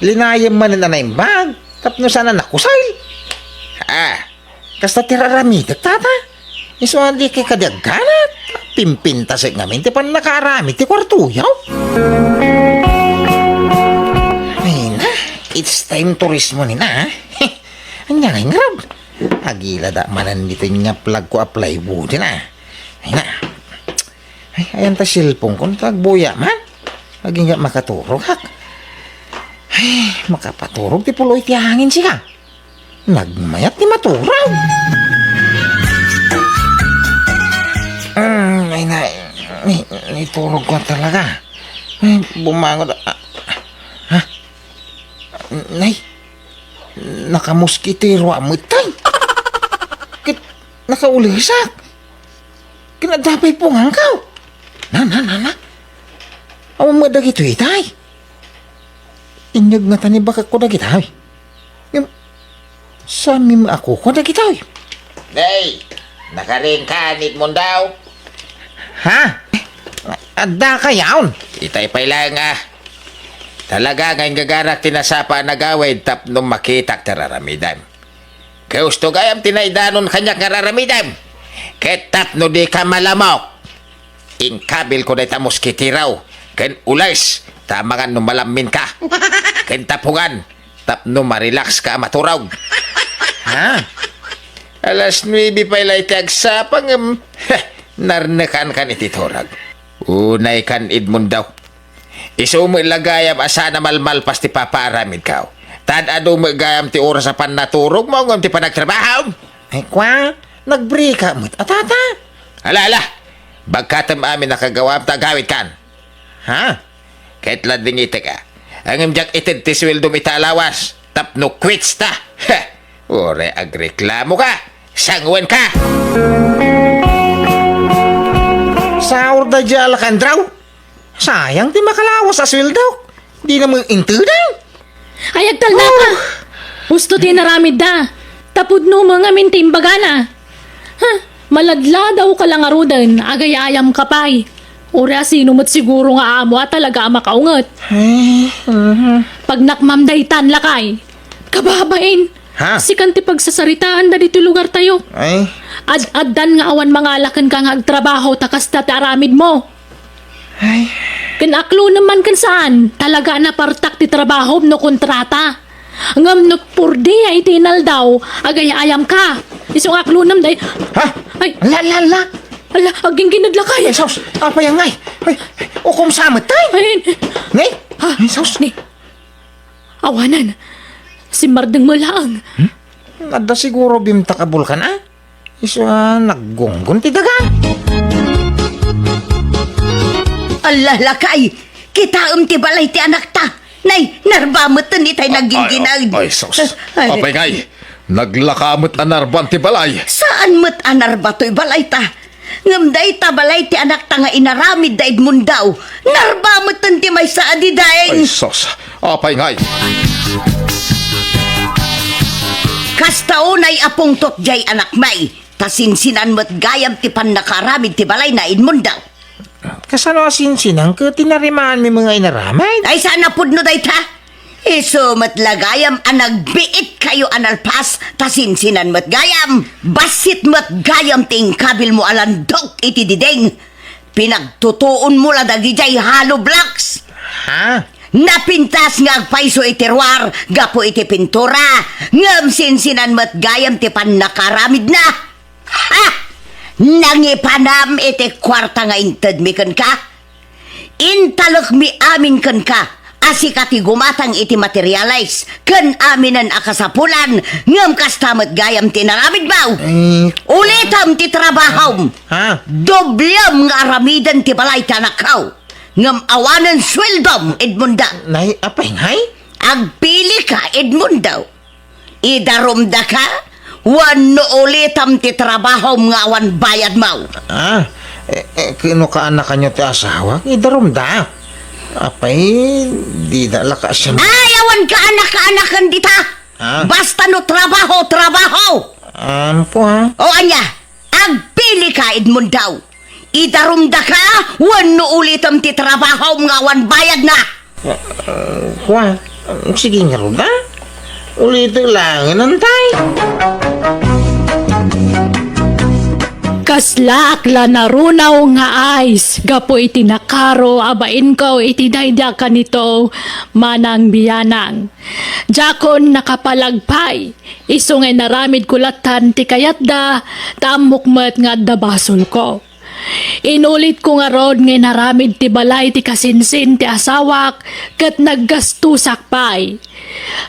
linayem manen a naimbag tapno saan a nakusel. Ah, kasta ti ar-aramidek, tata. Isu a dika kadi agganat. Pimpintasek ngamin ti pannakaaramid ti kuartoyo. Ay na, it's time to rest mo ni na, ha? Ania ngay ngarud? Agilada manen ditoy nga plagko a plywood na. Ay na. Ay, ayan ta cellphone ko, nagbuya man. Agingga makaturogak. Ay, makapaturog ti puloy ti hangin sika. Nagmayat ti maturog. Mm, ay, na, ni, niturog ko talaga. Ay, bumangon. Ah, ha? Nay, nakamoskitero a met, tay. Ket nakaulisak. Ket adda pay pungangko. Na, na, na, na. Awan met dagitoy, tay. Inyeg ngata ni bakekko dagitoy. Ngem, saan mi makukuan dagitoy? Day, nakarinka, Edmundo? Ha? Adda kayaon? Itay pay laeng, a. Talaga nga inggaganak ti nasapa a nagawid tapno makitak ti ar-aramidem. Ket husto gayam ti naidanon kaniak nga ar-aramidem. Ket tapno dika malamok, inkabilko dayta moskitero ken ules ta amangan no malamminka. Ken tapungan tapno marelaxka a maturog. Ha? Alas nuebe pay la iti agsapa ngem, heh, narnekankan iti turog. Unaykan, Edmundo. Isu met la gayam a saan a malmalpas ti papaaramidko. Ta ad-adu met gayam ti oras a pannaturogmo ngem ti panagtrabahom. Ay, kua, nagbrika met a, tata. Ala, ala! Bagkatem amin a kagawam ta agawidkan. Ha? Ket la dingitek a. Ngem diak ited ti sueldom ita a lawas tapno quits ta. Ha! Uray agreklamoka, sanguenka! Saur daydiay, Alakandro. Sayang ti makalawas a sueldok. Dina met intedeng. Ay, agtalnaka! Oh! Husto ti inaramidda. Ta pudno met ngamin ti imbagana. Ha? Maladladawka la ngaruden, agay-ayamka pay. Uray a sino met siguro nga amo a talaga a makaunget. Ay, mhm. Pagnakmam daytan, lakay. Kababain. Ha? Sikan ti pagsasaritaanda ditoy lugartayo. Ay. Ad-addan nga awan mangala kenka nga agtrabaho ta kasta ti aramidmo. Ay. Ken aklonem man ken saan, talaga a napartak ti trabahom no kontrata. Ngem no purdi a iti inaldaw, agay-ayamka. Isu nga aklonem day. Ha? Ay. Ala, ala, ala. Ala, agginggined, lakay. Ay, sus, apay ngay? Ay, ukom sa met, tay? Ay. Ni? Ha? Ay, sus. Ni? Awanen. Simmardeng met laeng. Hmm? Adda siguro bimtak a bulkan, a? Isu a naggunggon ti daga. Ala, lakay! Kitaem ti balay ti anakta. Nay, narba metten itay nagginggined. Ay, ay, sus. Ay. Apay ngay, naglaka met a narban ti balay. Saan met a narba toy balayta? Ngem dayta balay ti anakta nga inaramid da Edmundo, narba metten ti maysa a dideng. Ay, sus. Apay ngay? Kasta unay a pungtot jay anakmi, ta sinsinan met gayam ti pannakaaramid ti balayna Edmundo. Kasano a sinsinan ket ti narimaanmi nga inaramid? Ay, saan a pudno dayta? Isu met la gayam a nagbiitkayo a nalpas, ta sinsinan met gayam. Bassit met gayam ti inkabilmo a landok iti dideng. Pinagtutuonmo la dagidiay hollow blocks. Ha? Napintas nga agpayso iti ruar gapu iti pintura, ngem sinsinan met gayam ti pannakaaramidna. Ha! Nangipanam iti kuarta nga intedmi kenka. Intalekmi amin kenka a sika ti gumatang iti materials ken aminen a kasapulan, ngem kasta met gayam ti inaramidmo. Eh, ulitem ti trabahom. Ha? Doblem nga aramiden ti balay ti anakko. Ngem awanen sueldom, Edmundo. Nay, apay, nay? Agpilika, Edmundo. Idarumdaka wenno ulitem ti trabahom nga awan bayadmo. Ah, eh, eh, kano kaanakanyo ti asawak? Idarumda. Apay, dida la kasam- Ay, awan kaanakaanakan dita. Ah. Basta no trabaho, trabaho. Ampo, ha? O ania, agpilika, Edmundo. Idarumdaka wenno ulitem ti trabahom nga awan bayadna. Ah, kua, sige ngarud, ah. Ulitek laengen, tay. Kaslaak la narunaw nga ice gapu iti nakaro a bainko iti daydi a kanito, Manang Bianang. Diakon nakapalag pay, isu nga inaramidko lattan ti kayatda, ta ammok met nga adda basolko. Inulitko ngarud nga inaramid ti balay ti kasinsin ti asawak ket naggastosak pay.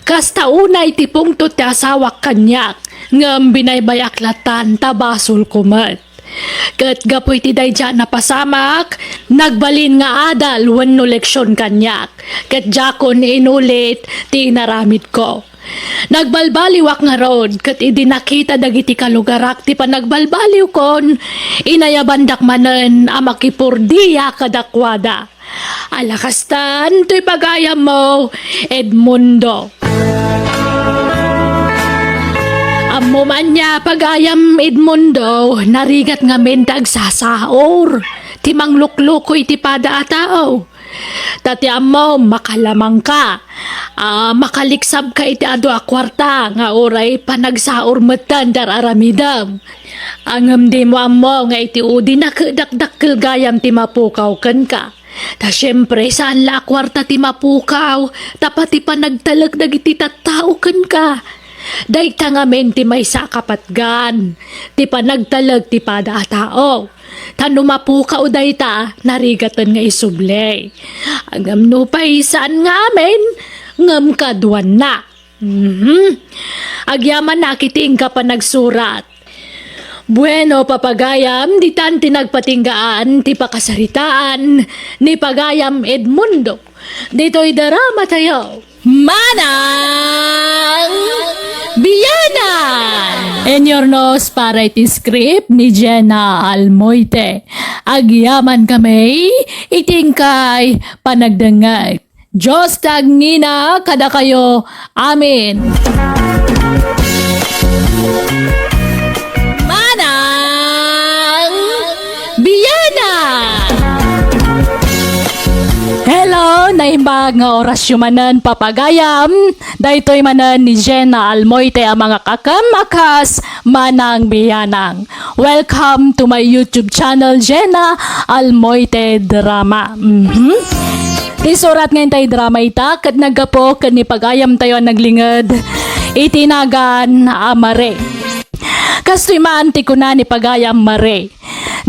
Kasta unay ti pungtot ti asawak kaniak, ngem binaybay-ak lattan ta basolko met. Ket gapu iti daydi a napasamak, nagbalin nga adal wenno leksion kaniak, ket diakon inulit ti inaramidko. Nagbalbaliwak ngarud, ket idi nakita dagiti kalugarak ti panagbalbaliwkon, inayabandak manen a makipurdia kadakuada. Ala kastan toy pagayammo, Edmundo. Ammom ania pagayam, Edmundo, narigat ngamin ti agsasaor, ti manglukluko iti pada a tao. Ta ti ammom, makalamangka, a, makaliksabka iti adu a kuarta nga uray panagsaor metten ti ar-aramidem. Ngem dimo ammo nga iti udi nakedakdakkel gayam ti mapukaw kenka. Ta siempre, saan la a kuarta ti mapukaw, tapno panagtalek dagiti tattao kenka. Dayta ngamin ti maysa a kapatgan ti panagtalek ti pada a tao. Ta no mapukaw dayta, narigaten nga isubli. Ngem nupay saan nga amin, ngem kaduanna. Mhm. Agyamannak iti inka panagsurat. Bueno, papagayam, ditan ti nagpatinggaan ti pakasaritaan ni pagayam Edmundo. Ditoy drama tayo. Manang Bianang! Inurnos para iti script ni Jenna Almoite. Agyaman kami iti inkay panagdengngeg. Dios ti agngina kadakayo. Amen. Manang Bianang! Hello, naimbag nga orasyo manen, papagayam. Daytoy manen ni Jenna Almoite a mangakakem a kas Manang Bianang. Welcome to my YouTube channel, Jenna Almoite Drama. Mhm. Ti surat nga intay drama ita ket naggapu ken ni pagayamtayo a naglinged iti nagan a Mare. Kastoy man ti kuna ni pagayam Mare.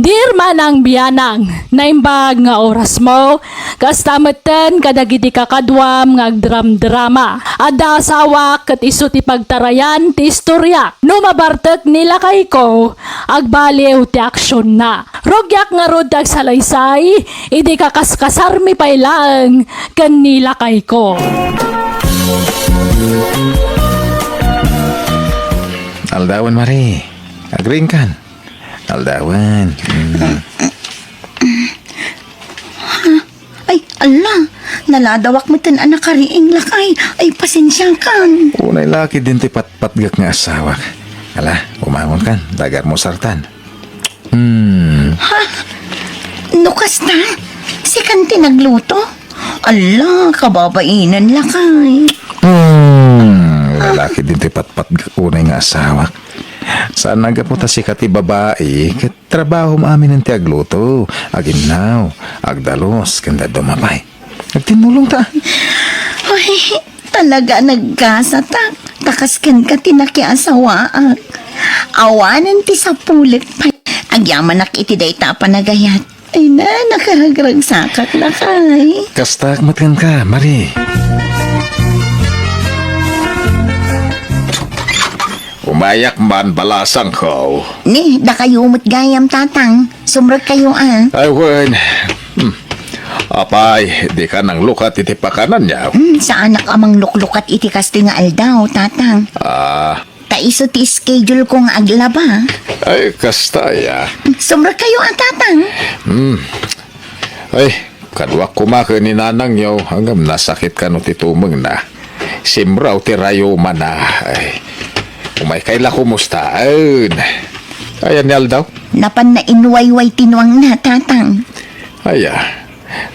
Dear Manang Bianang, naimbag nga orasmo, kasta metten kadagiti kakaduam nga agdramdrama. Adda asawak ket isu ti pagtarayan ti istoriak. No mabartek ni lakayko, agbaliw ti aksionna. Rugiak ngarud ti agsalaysay, idi kakaskasarmi pay laeng ken ni lakayko. Aldawen, Mare. Agriingkan. Aldawen. Mm. Ay, ala, naladawak metten a nakariing, lakay. Ay, pasensiakan. Unay la ketdin ti patpatgek nga asawak. Ala, bumangonkan, ta agalmusartan. Hmm. Ha? No kasta, sikan ti nagluto? Ala, kababainen, lakay. Hmm, unay la ketdin ti patpatgek unay nga asawak. Saan a gapu ta sika ti babai, ket trabahom aminen ti agluto, aginnaw, agdalus, ken dadduma pay. Agtinnulong ta. Uy, talaga a nagkasatak. Ta kas kenka ti nakiasawaak. Awanen ti sapulek pay. Agyamanak iti dayta a panagayat. Ay na, nakaragragsakak, lakay. Kastak met kenka, Marie. Umayak man, balasangko. Ni, dakayo met gayam, Tatang. Sumrekkayo, a. Ay, wen. Hmm. Apay, dika nanglukat iti pakananyo? Hmm, saanak a mangluklukat iti kastoy nga aldaw, Tatang. Ah. Ta isu ti schedule ko nga aglaba. Ay, kasta, ya. Sumrekkayo a, Tatang. Hmm. Ay, kaduak koma ken ni nanangyo, ngem nasakit kano ti tumengna. Simraw ti rayumana. Ay, umaykay la kumustaen. Ayan ni aldaw? Napanna inwayway ti nuangna, Tatang. Aya.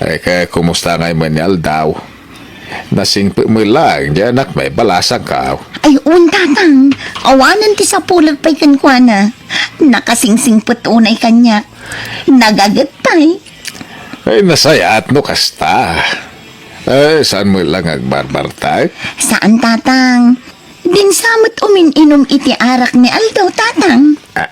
Ay, ka, kumusta ngay man ni aldaw? Nasingpet met laeng ti anakmi, balasangko. Ay, wen, Tatang. Awanen ti sapulek pay kenkuana. Nakasingsingpet unay kaniak. Nagaget pay. Ay, nasayaat no kasta. Ay, saan met la nga agbarbartak? Saan, Tatang. Dinsa met umin-inum iti arak ni aldaw, Tatang. Ah,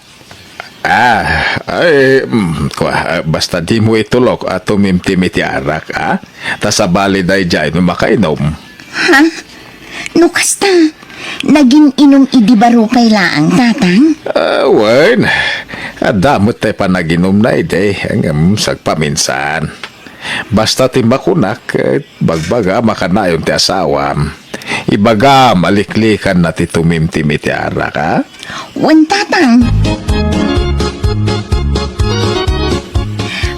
Ah, ay, mm, kua, ah, basta dimo itulok a tumimtim iti arak, a? Ta sabali daydiay no makainom. Ha? No kasta, nagin-inum idi baro pay laeng, Tatang? Ah, wen. Adda met ti panaginumna idi, ngem sagpaminsan. Basta ti makunak, eh, bagbagam a kanayon ti asawam. Ibagam a liklikanna ti tumimtim iti arak, a? Wen, Tatang.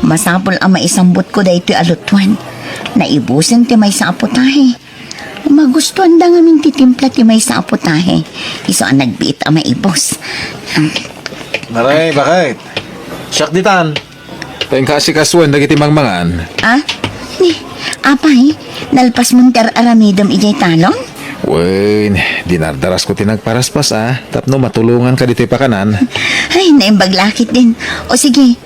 Masapul a maisambutko daytoy a lutuan. Naibusen ti maysa a putahe. Magustuanda ngamin ti timpla ti maysa a putahe. Isu a nagbiit a maibus. Maray, bakit? Siak ditan. Inka asikasuen dagiti mangmangan. Ah? Ni, apay, nalpasmon ti ar-aramidem idiay talon? Wen, dinardarasko ti nagparaspas, a, tapno matulonganka ditoy pakanan. Ay, naimbag la ketdin. O sige,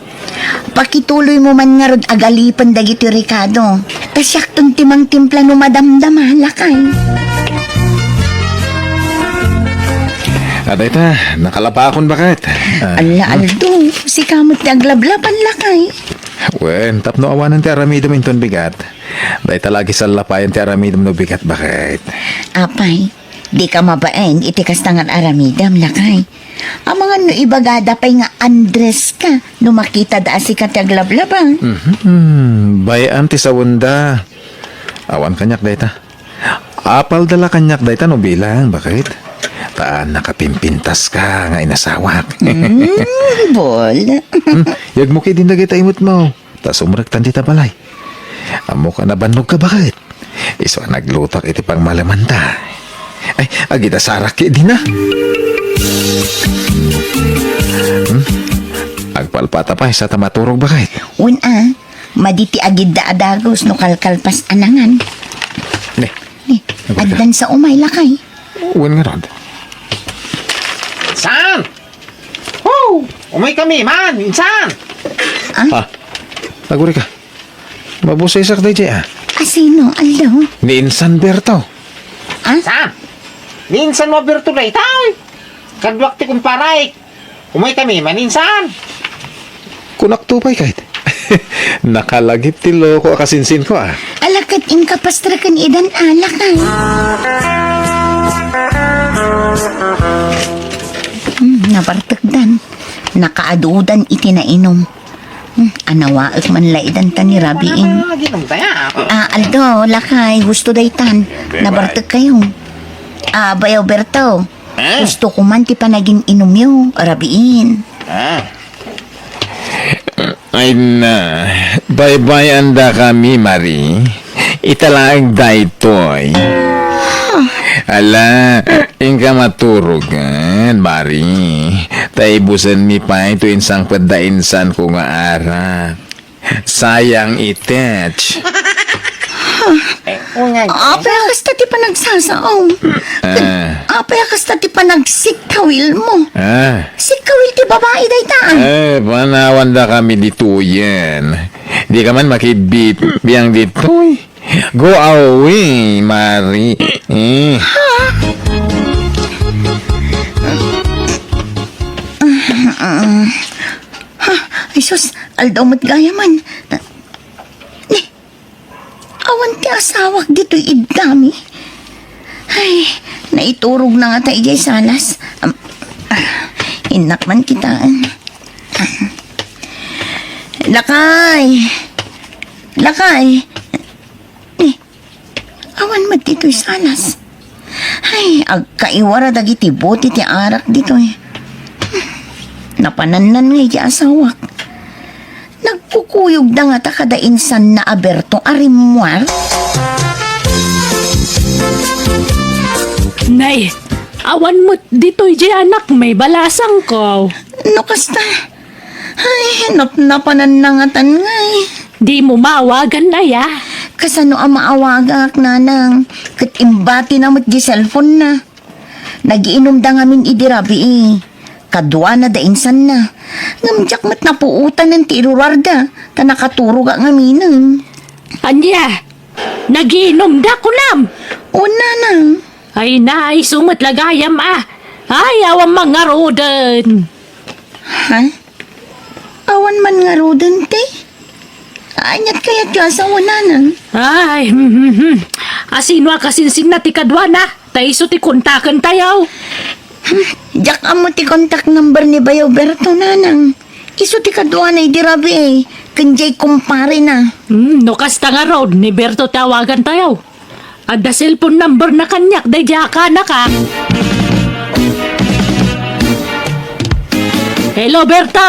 pakituloymo man ngarud a galipen dagiti rekado. Ta siakton ti mangtimpla no madamdama, lakay. A, dayta, nakalabakon, bakit? Ah, Alla, hmm. Aldo, sika met ti aglablaban, lakay. Wen, tapno awanen ti aramidem inton bigat. Dayta la agisallapayen ti aramidem no bigat, bakit? Apay, dika mabain iti kasta nga aramidem, lakay. Amangan no ibagada pay nga Andres ka, no makitada a sika ti aglablaban. Mhm. Bay-am ti sawenda. Awan kaniak dayta. Apalda la kaniak dayta no bilang, bakit? Ta nakapimpintas ka nga inasawak. Mm, bol. Hmm, yagmo ketdin dagita imutmo. Ta sumrektan dita balay. Ammok a nabannog ka, bakit? Isu a naglutak iti pangmalemanta. Ay, agida sarak ketdin a. Hmm? Agpalpata pay sa ta maturog, bakit? Wen a, madi ti agidda a dagus no kalkalpas a nangan. Ne. Ne, agdansa umay, lakay. Wen ngarud. Saan? Ho! Umaykami man, insan! Ah? Ah, agurayka. Mabusaysak daydiay, a. Asino, Aldo? Ni insan Berto. Ah? Saan? Ni insan mo Berto dayta, oy. Kaduak ti kumparaek. Umaykami man, insan. Kunakto pay, kayat. Nakalagip ti loko a kasinsinko, a. Ala ket inka pastreken idan, ala kay. Hmm, nabartekdan. Nakaadudan iti nainum. Hmm, anawaek man la idan ta ni rabiin. Ano, ano, ano, ano, ano, ano, ano, Ah, Aldo, lakay, husto daytan. Bye-bye. Nabartek kayo. Ah, Bayo Berto. Eh? Husto ko man ti panagin-inumyo, rabiin. Ah. Ay na, baybay-andakami, Marie. Ita laeng daytoy. Ala, inka maturogan, Marie. Ta ibusenmi pay to insangpet da insanko nga arak. Sayang itet. Apay a kasta ti panagsasaom? Ah. Apay a kasta ti panagsikkawilmo? Ah. Sikkawil ti babai dayta, ah. Eh, panawandakami ditoyen. Dika man makibibiang ditoy. Go away, Mari. Eh. Ha? Ay, sus, aldaw met gayam. Ni, awan ti asawak ditoy iddami. Ay, naiturogna ngata idiay salas. Am, ah, innak man kitaen. Ah. Lakay! Lakay! Ni, awan met ditoy salas. Ay, agkaiwara dagiti bote ti arak ditoy. Napanannan nga iti asawak. Nagkukuyogda ngata kada insanna a Berto a rimmuar? Nay, awan met ditoy di anak, may balasangko. No kasta, ay, napnapananna ngatan ngay. Dimo maawagan, aya? Kasano a maawagak, nanang? Ket imbatina met di cellphone na. Nagiinumda ngamin idi rabii. Kaduana da insanna. Ngem diak met napuotanen ti irurarda, ta nakaturogak ngaminen. Ania? Nagiinumda, kunam? Wen, nanang. Ay, nay, isu met la gayam, ah. Ay, awan man ngaruden. Ha? Awan man ngaruden, te? Aniat kayatyo a sao, nanang? Ay, hmm, hmm, hmm. Asino a kasinsinna ti kaduana? Ta isu ti kontakentayo. Hmm, diak ammo ti contact number ni Bayaw Berto, nanang. Isu ti kaduana idi rabii, ken diay kumparena. Hmm, no kasta ngarud, ni Berto ti awagantayo. Adda cellphone number na kaniak daydiay a kanak, a. Hello, Berto!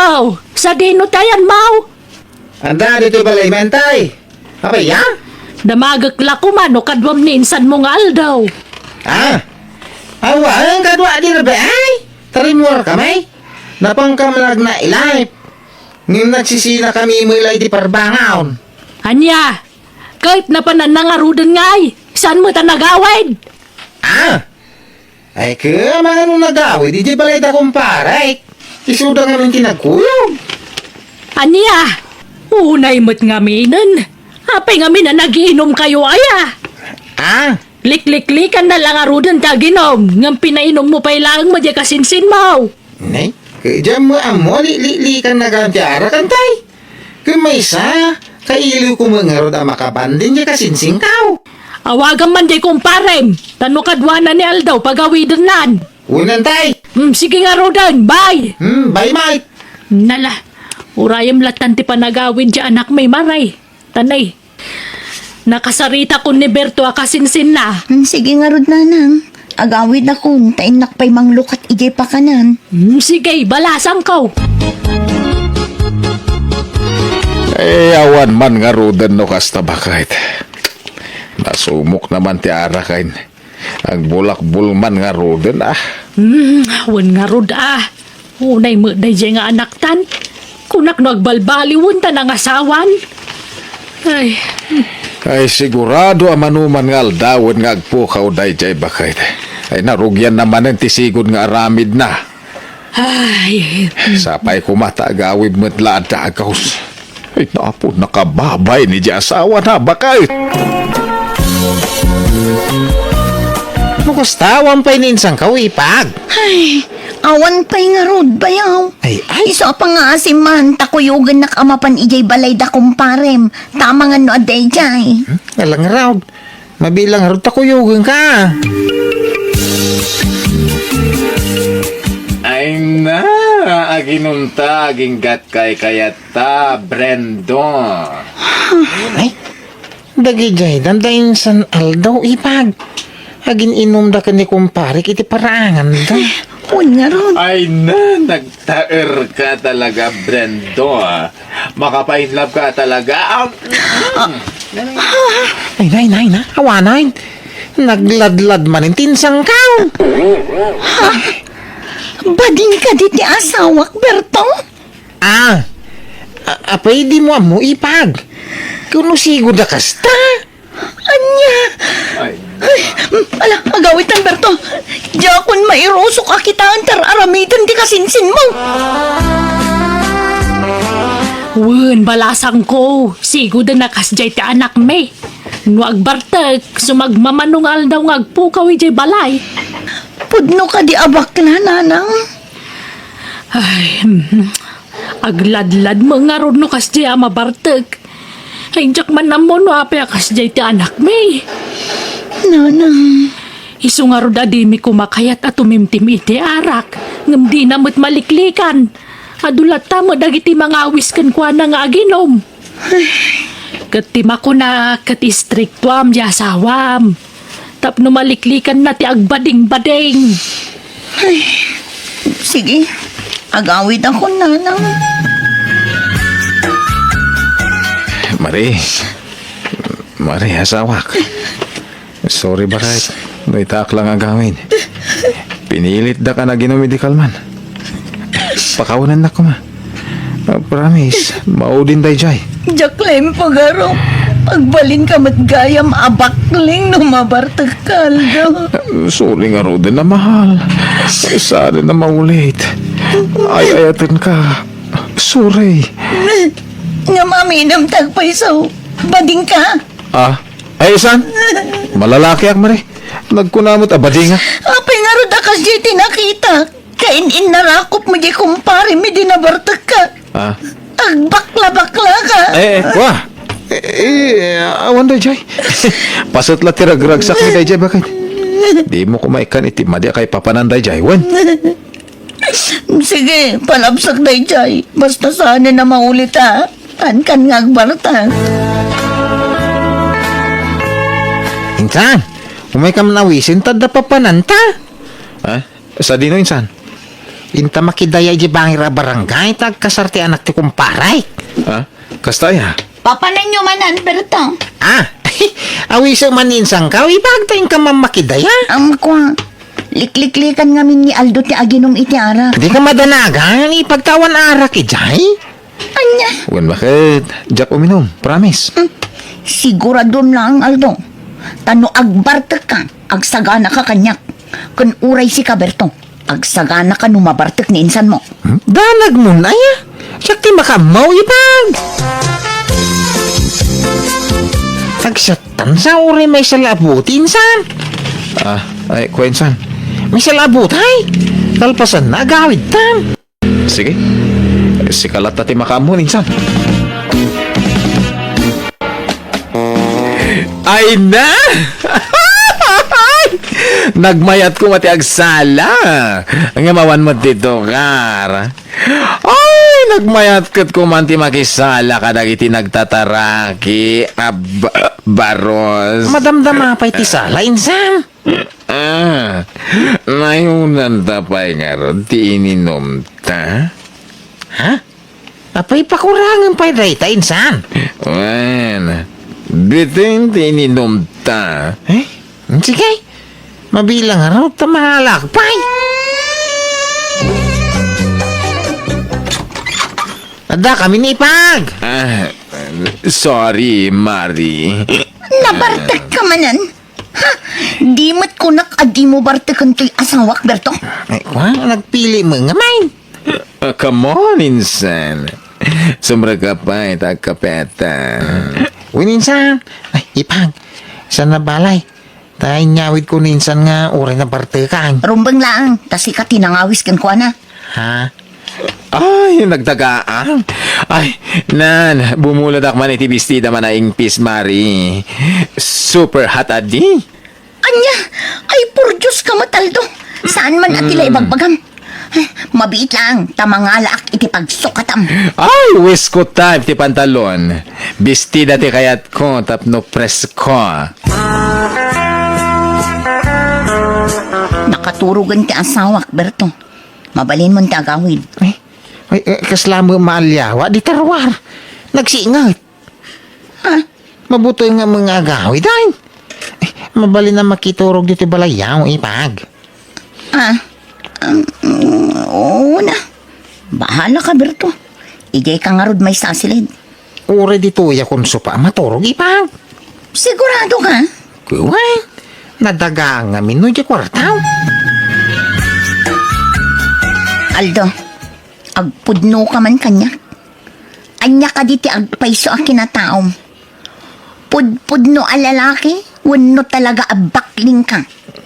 Sadino ti ayanmo? Adda ditoy balay, Mentay. Apay, ya? Damagek la koma no kaduam ni insanmo nga aldaw. Ah? Awan, kadua di rabii, ay? Tarimmuar kami. Napankam nagna-life. Ngem nagsisinakami met la iti parbangon. Ania? Ket napananna ngaruden ngay, saan met a nagawid? Ah! Ay, kua, mangano nagawid idiay balay da kumparek? Isuda ngamin ti nagkuyog. Ania? Unay met ngaminen. Apay ngamin a nagiinumkayo, aya? Ah? Likliklikanna la ngaruden ti aginum, ngem pinainummo pay laeng met diay kasinsinmo. Ne, ket diak met ammo a likliklikanna gayam ti arak, Entay. Ket maysa, kailiwko met ngarud a makabanding diay kasinsinko. Awagam man diay kumparem, ta no kaduana ni aldaw, pagawidennan. Wen, Entay. Hmm, sige ngaruden, bye. Hmm, bye, Mike. Nala, urayem lattan ti panagawid diay anakmi, Mari. Tanay, nakasaritakon ni Berto a kasinsinna. Hmm, sige ngarud, nanang. Agawidakon, ta innak pay manglukat idiay pakanan. Hmm, sige, balasangko. Eh, awan man ngaruden no kasta, baket. Nasumok naman ti arak, ay. Agbulakbul man ngaruden, a. Hmm, wen ngarud, a. Unay met daydiay nga anaktan. Kunak no agbalbaliwen ta nangasawan. Ay. Ay, sigurado a mano man nga aldawen nga agpukaw daydiay, baket. Ay, narugianna manen ti sigud nga aramidna. Ay. Sapay koma ta agawid met la a dagus. Ay, napo, nakababay ni di asawana, baket. No kasta, awan pay ni insangkaw, ipag. Ay, awan pay ngarud, bayaw. Ay, ay. Isu a pangngaasim man, ta kuyogennak a mapan idiay balay da kumparem. Ta amangan no adda idiay. Hmm? Alang ngarud. Mabilang ngarud ta kuyogenka. Ay na, aginumta, aginggat kaykayatta, Brendo. Ay, dagidiay, danda insan aldaw, ipag. Agin-inumda ken ni kumparek iti paraanganda. Ay, wen ngarud. Ay na, nagtaerka talaga, Brendo, a. Makapainlove ka talaga. Ah, mm. Ay, nay, nay, na. Awanen. Nagladlad manen ti insangkaw. Ha? Bading kadi ti asawak, Berto? Ah, a-, apay dimo ammo, ipag? Kuno sigud a kasta? Ay, Ay, ala, agawid, Alberto. Diakon mairusok a kitaen ta ar-aramiden ti kasinsinmo. Wen, balasangko, sigoden a kasdiay ti anakmi. No agbartek, sumagmamano nga aldaw nga agpukaw idiay balay. Pudno kadi a bakla, nanang? Ay, mm, agladlad met ngarud no kasdiay a mabartek. Ay, diak man ammo no apay a kasdiay ti anakmi. Nanang. Isu ngarud a dimi koma kayat a tumimtim iti arak, ngem dina met maliklikan. Adu latta met dagiti mangawis kenkuana nga aginom. Ket ti makuna, ket istriktuam ti asawam tapno maliklikanna ti agbadingbading. Ay, sige, agawidakon, nanang. Mari, Mari, asawak. Sorry, baket. No itaak lang agawid. Pinilitdak a naginom idi kalman. Pakawanannak koma. Ah, promise, maudin daydiay. Diak la impagarok. Agbalinka met gayam a bakling no mabartek ka, Aldo. Sorry ngaruden a mahal. Saan a maulit. Ay-ayatenka. Sorry. Ngem aminem ti agpayso. Badingka. Ah, ay, saan? Malalakiak, Mari. Nagkuna met a badinga. Apay ngarud a kasdiay ti nakitak? Kain-innarakop met diay kumparem idi nabartekka. Ah. Agbakla-baklaka. Eh, eh, wa. Eh, eh, awan daydiay. Paset la ti ragragsakmi daydiay, baket. Dimo koma ikkan iti madi a kaipapanan daydiay, wen? Sige, palabsak daydiay. Basta saan a maulit, a. Kankan nga agbartek. Insan, umayka man awisen ta adda papananta. Ha? Sadino, insan? Inta makidaya idiay bangir a barangay ta agkasar ti anak ti kumparek. Ha? Kasta aya? Papananyo man, Alberto. Ah, awisem man ni insanko, ibagta inka man makidaya. Amko, likliklikan ngamin ni Aldo ti aginom iti arak. Dika madanagan, ipagtawan arak idiay. Ania? Wen, baket? Diak uminom, promise. Hmm. Siguradom laeng, Aldo. Ta no agbartekka, agsaganaka kaniak. Ken uray sika, Berto, agsaganaka no mabartek ni insanmo. Hmm? Danagmon aya? Siak ti makaammo, ipag. Agsiattan sa uray maysa la a buti, insan. Ah, ay, kua, insan. Maysa la a buti, ay. Kalpasanna, agawidtan. Sige. Sika latta ti makaammo, insan. Ay na! Nagmayat koma ti agsala. Ngem awan met ti tukar. Ay, nagmayat ket koma ti makisala kadagiti nagtataraki a ba-, baros. Madamdama pay ti sala, insan. Ah, naunanta pay ngarud ti ininumta? Ha? Apay, pakurangen pay dayta, insan? Wen, bituen ti ininumta. Eh? Sige. Mabilang ngarud ta mangalak pay. Adda kami ni Ipag. Ah, sorry, Mari. Nabartek ka manen? Ha? Di met kunak a dimo barteken toy asawak, Berto? Ay, kua, nagpili met ngamin. Ah, come on, insan. Sumrek ka pay ta agkapeta. Wen, insan. Ay, Ipag, saan a balay? Ta inyawidko ni insan nga uray nabartekan. Rumbeng laeng, ta sika ti nangawis kenkuana. Ha? Ay, nagdagaan. Ay, nan, bumuladak man iti bestida man a ingpis, Mari. Super hot a di. Ania? Ay, por Dios ka met, Aldo. Saan man a ti la ibagbagam? Eh, mabiit laeng, ta mangalaak iti pagsukatam. Ay, wisko type ti pantalon. Bestida ti kayatko tapno presko. Nakaturogen ti asawak, Berto. Mabalinmon ti agawid. Ay, ay, eh, kasla met maaliawa, di taruar. Nagsinget. Ah, mabuti nga mga agawid, ay. Eh, mabalin a makiturog ditoy balayyo, Ipag. Ah, um, oo na. Bahala ka, Berto. Idiay ka ngarud maisasilid. Uray ditoy a kunsupa a maturog, Ipag. Sigurado ka? Wen, nadagaangamin no diay kuartam. Aldo, agpudnoka man kaniak. Ania kadi ti agpayso a kinataom? Pudpudno a lalaki wenno talaga a baklingka?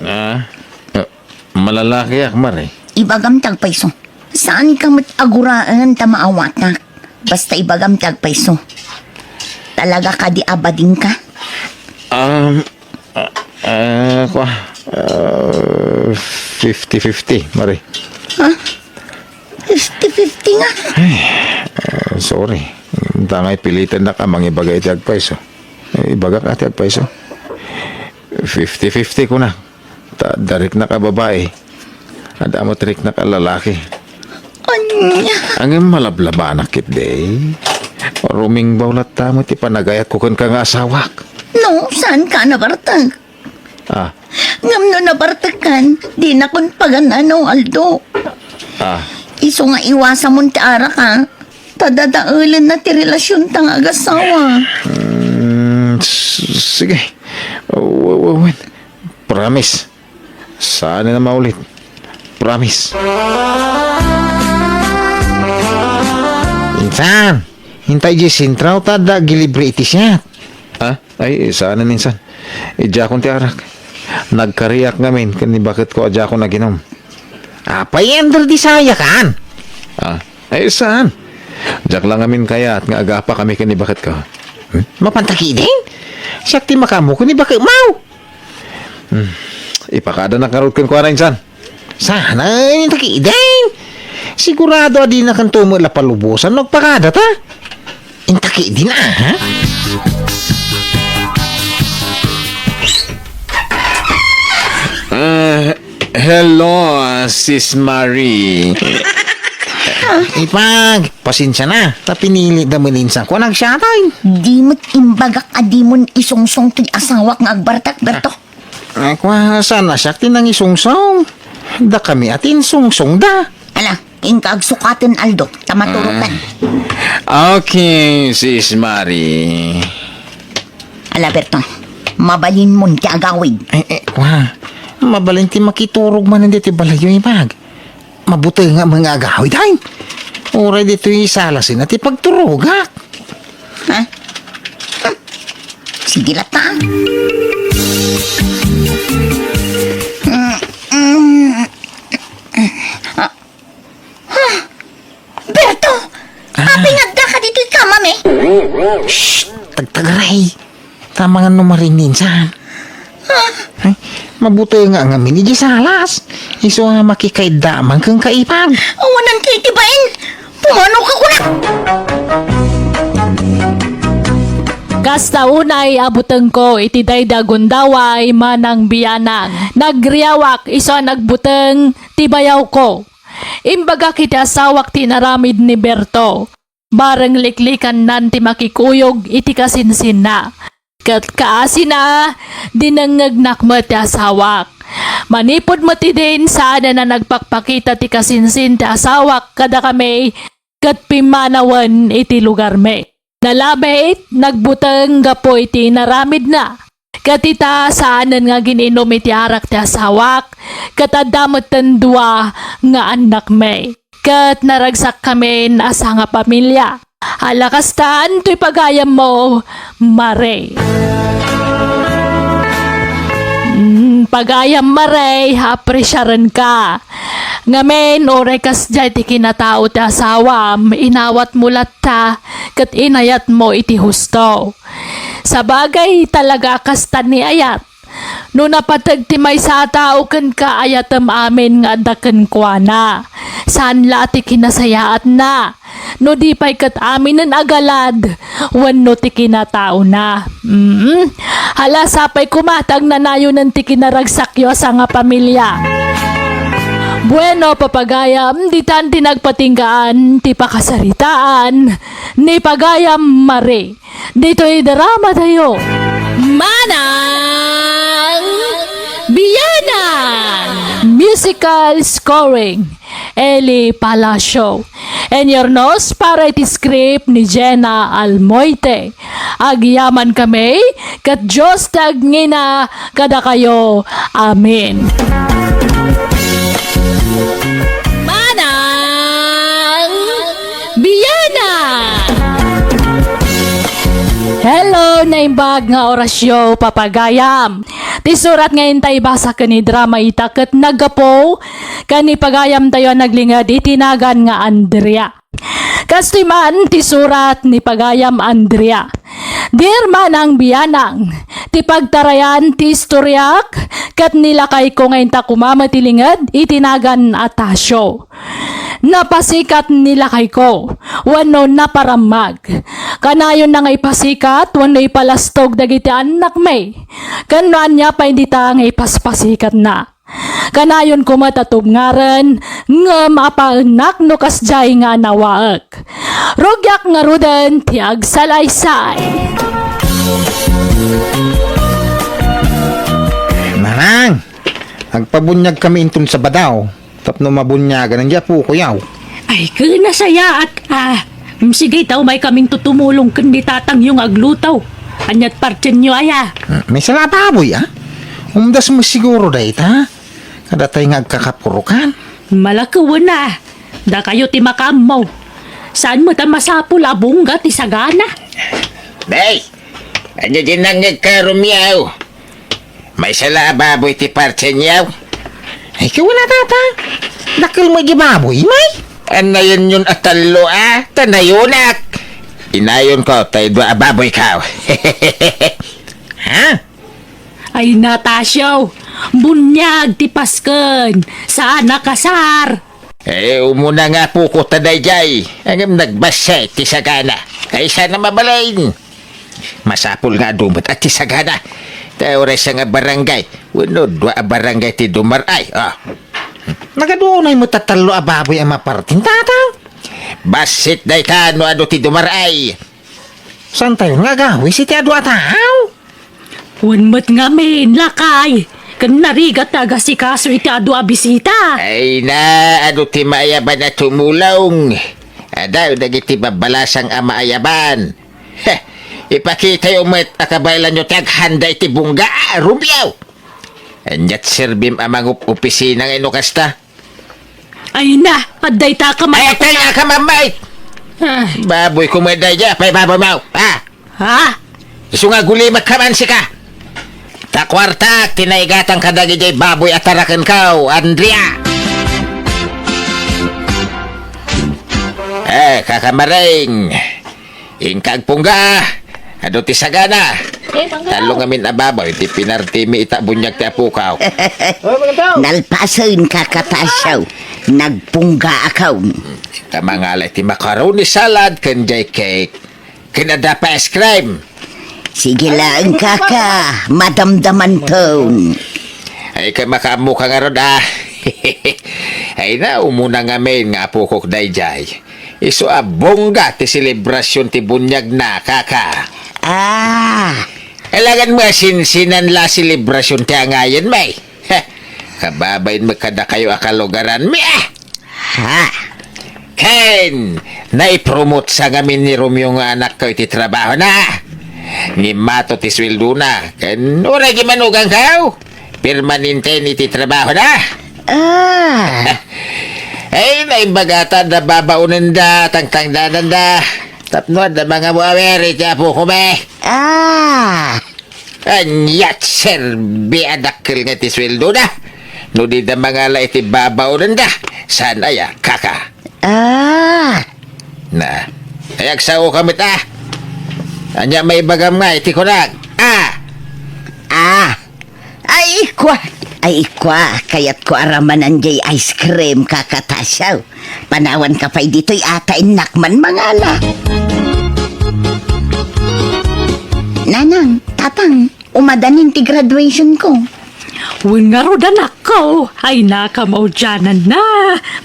Ah, eh, malalakiak, Mare. Ibagam ti agpayso. Saanka met a guraen ta maawatak. Basta ibagam ti agpayso. Talaga kadi a badingka? Um, ah, ah, kwa, ah, fifty fifty, Mare. Ha? Fifty fifty nga? Ay, ah, sorry. Dangay pilitannak a mangibaga iti agpayso. Eh, ibagak a ti agpayso. Fifty fifty kuna. Ta adda riknak a babai. Adda met riknak a lalaki. Ania? Ngem malablabanak ketdi. Rumingbaw latta met ti panagayatko kenka nga asawak. No, saanka a nabartek? Ah. Ngem no nabartekkan, dinakon pagan-ano, Aldo. Ah. Isu nga iwasamon ti arak, a. Ta dadaelenna ti relasionta nga agasawa. Mm, s-, sige. W-, w-, wen. Promise. Saan a maulit. Promise. Insan, inta idiay sentro ta adda agilibre iti siat. Ah? Ay, saan a minsan. Idiakon ti arak. Nagkariak ngamin ken ni baketko a diakon aginom. Apay, Ender, di sayakan? Ah, ay, saan? Diak la ngamin kayat nga agapa kami ken ni baketko. Hmm? Mapanta ketdin? Siak ti makaammo ken ni baketmo. Hmm. Ipakadanak ngarud kenkuana insan. Saan a inta ketdin? Sigurado a dinakanto met la palubosan no agpakadata. Inta ketdin a, ha? Ah, hello, Sis Marie. Ipag, pasensia na. Ta pinilitda met insan ko a nagsiatay. Di met imbagak a dimon isungsong ti asawak nga agbartek, Berto. Ah, kua, saan a siak ti nangisungsong? Dakami a ti insungsongda. Ala, inka agsukaten, Aldo, ta maturokan. Ah. Okay, Sis Marie. Ala, Berto, mabalinmon ti agawid. Eh, eh, kua, mabalin ti makiturog manen ditoy balayyo, Ipag. Mabutengak met nga agawid, ay. Uray ditoy salasen a ti pagturogak. Ha? Hmm. Sige latta. Mm, mm. Ah. Ah. Berto! Ah. Apay nga addaka ditoy kamam? Shh! Tagtagaray! Tama nga no marinnin sa. Ah. Ay, mabutengak ngamin idiay salas. Isu a makikaidda man kenka, Ipag. Awanan ti iti bain. Pumanoka kuna. Kasta unay a butengko iti daydi a gundaway, Manang Bianang. Nagriawak isu a nagbuteng ti bayawko. Imbagak iti asawak ti inaramid ni Berto. Bareng liklikannan ti makikuyog iti kasinsinna. Ket kaasina, dinengngegnak met ti asawak. Manipud met idin, saanen a nagpakpakita ti kasinsin ti asawak kadakami ket pimmanawen iti lugarmi. Nalabit, nagbuteng gapu iti inaramidna. Ket ita, saanen nga agin-inum iti arak ti asawak, ket adda metten dua nga annakmi. Ket naragsakkamin a sangapamilia. Ala kastan toy pagayammo, Mare. Mm, pagayam, Mare, apresiarenka. Ngamin, uray kasdiay ti kinatao ti asawam, inawatmo latta, ket inayatmo iti husto. Sabagay, talaga a kasta ni ayat. No napateg ti maysa a tao kenka, ayatem amin nga adda kenkuana. Saan la ti kinasayaatna. No di pay ket aminen a galad wenno ti kinataona. Mm. Hala, sapay koma ta agnanayonen ti kinaragsakyo a sangapamilia. Bueno, papagayam, ditan ti nagpatinggaan ti pakasaritaan ni pagayam Mare. Ditoy drama tayo, Manang Bianang! Musical scoring, Eli Palacio. Inurnos para iti script ni Jenna Almoite. Agyaman kami, ket Dios ti agngina kadakayo. Amen. Manang Biana! Hello, naimbag nga orasyo, papagayam. Ti surat nga inta ibasa ken idrama ita ket naggapu ken ni pagayamtayo a naglinged iti nagan nga Andrea. Kastoy man ti surat ni pagayam Andrea. Dear Manang Bianang, ti pagtarayan ti istoriak ket ni lakayko nga inta koma met ti linged iti nagan a Tasio. Napasikat ni lakayko wenno naparammag. Kanayonna nga ipasikat wenno ipalastog dagiti annakmi. Ken no ania pay dita nga ipaspasikatna. Kanayonko met a tubngaren, ngem apaennak no kasdiay nga anawaek. Rugiak ngaruden ti agsalaysay. Manang, agpabuniagkami inton Sabado tapno mabuniagan ni apokoyo. Ay, ken nasayaat, a. Mm, sige, ta umaykamin tumulong ken ni tatangyo nga agluto. Ania't partienyo aya? Hmm, maisala a baboy, a. Umdas met siguro dayta. Kadatay nga agkakapurokan. Malakewen a. Dakayo ti makaammo. Saan met a masapul a bungga ti sagana? Bay, ania diay nangngegka, Romeo? Maisala a baboy ti partienyo? Ay, ket wen a, Tatang. Dakkel met diay baboy, may? Annayenyon a tallo a, ta nayonak. Inayonko tay dua a baboyko. Ha? Ay, Natasio, buniag ti Pasken. Saan a kasar. Eh, umuna nga apoko ta daydiay, ngem nagbassit ti sagana. Ay, saan a mabalin. Masapul nga adu met a ti sagana. Ta uray siak nga barangay, wenno dua a barangay ti dumar-ay, a. Nagadu unay met a tallo a baboy a mapartin, Tatang. Bassit dayta no adu ti dumar-ay. Saantayon nga agawis iti adu a tao? Wen met ngamin, lakay, ken narigat ti agasikaso iti adu a bisita. Ay na, adu ti maayaban a tumulong. Adu dagiti babbalasang a maayaban. Heh, ipakitayo met a kabaelanyo ti aghanda iti bungga, a, Romeo. Ania't serbim a mangup-opisina nga ino kasta? Ay na, adda ita ka man. Ay, kaya ka, mamay! Ah. Baboy ko mo, daydiay, pay baboy mo, ha? Ha? Isu nga gulimek ka man sika. Ta kuartak, ti naigatang kadagiti baboy a tarakenko, Andrea. Eh, kakamareng. Inka agpungga. Adu ti sagana. Eh, pangga. Tallo ngamin a baboy ti pinartimi ita buniag ti apokaw. Nalpasen, Kaka Tasio. Nagpungga ako. Ta mangala iti macaroni salad ken jay cake. Ken adda pay ice cream. Sige laeng, Kaka. Madamdamanton. Ay, ka makaammo ka ngarud, a. Ay na, umuna ngamin nga apokok daydiay. Isu a bongga ti selebrasion ti buniagna, Kaka. Ah. Kailangan mo asinsinan la selebrasion ti angayen, may. Heh, kababain mo kadakayo a kalugaran, mi, ah. Ha? Ken, naipromotsa ngamin ni Romeo nga anakko iti trabahona. Ngimmato ti sueldona. Ken, uray gimanuganko. Permanente iti trabahona. Ah. Ay, naimbaga ta adda babaonenda, tangtangdananda. Tapno adda mangamu-awir iti apokome. Ah. Ania't serbi a dakkel nga ti sueldona? No dida mangala iti babaonenda, saan aya, Kaka? Ah. Na, ay agsao ka met, a. Ania maibagam nga iti kunak? Ah. Ah. Ay, kua! Ay, kua! Kayatko a ramanan jay ice cream, Kaka Tasio. Panawanka pay ditoy a ta innak man mangala. Nanang, Tatang, umadanin ti graduationko. Wen ngarud, anakko, ay nakamaudiananna.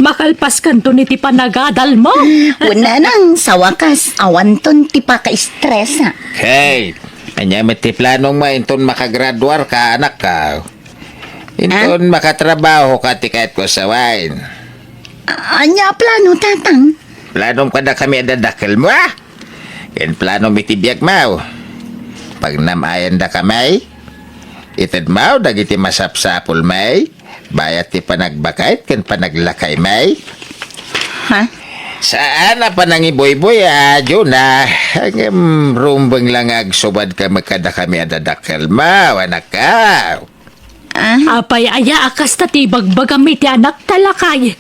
Makalpaskanton iti panagadalmo. Wen, Nanang, sawakas, awanton ti paka-stress, a. Hey, ania met ti planongmo inton makagraduarka, anakko? Inton makatrabaho ka ti kayatko a sawen. A-, ania a plano, Tatang? Planom kadakami a dadakkelmo, a? Ken planom iti biagmo. Pagnam-ayandakami. Itedmo dagiti masapsapulmi. Bayat ti panagbakayt ken panaglakaymi. Ha? Saan a panangibuybuy, a, Juna. Ngem rumbeng la nga agsubadka met kadakami a dadakkelmo, anakko. Ah? Apay aya a kasta ti ibagbagam iti anakta, lakay?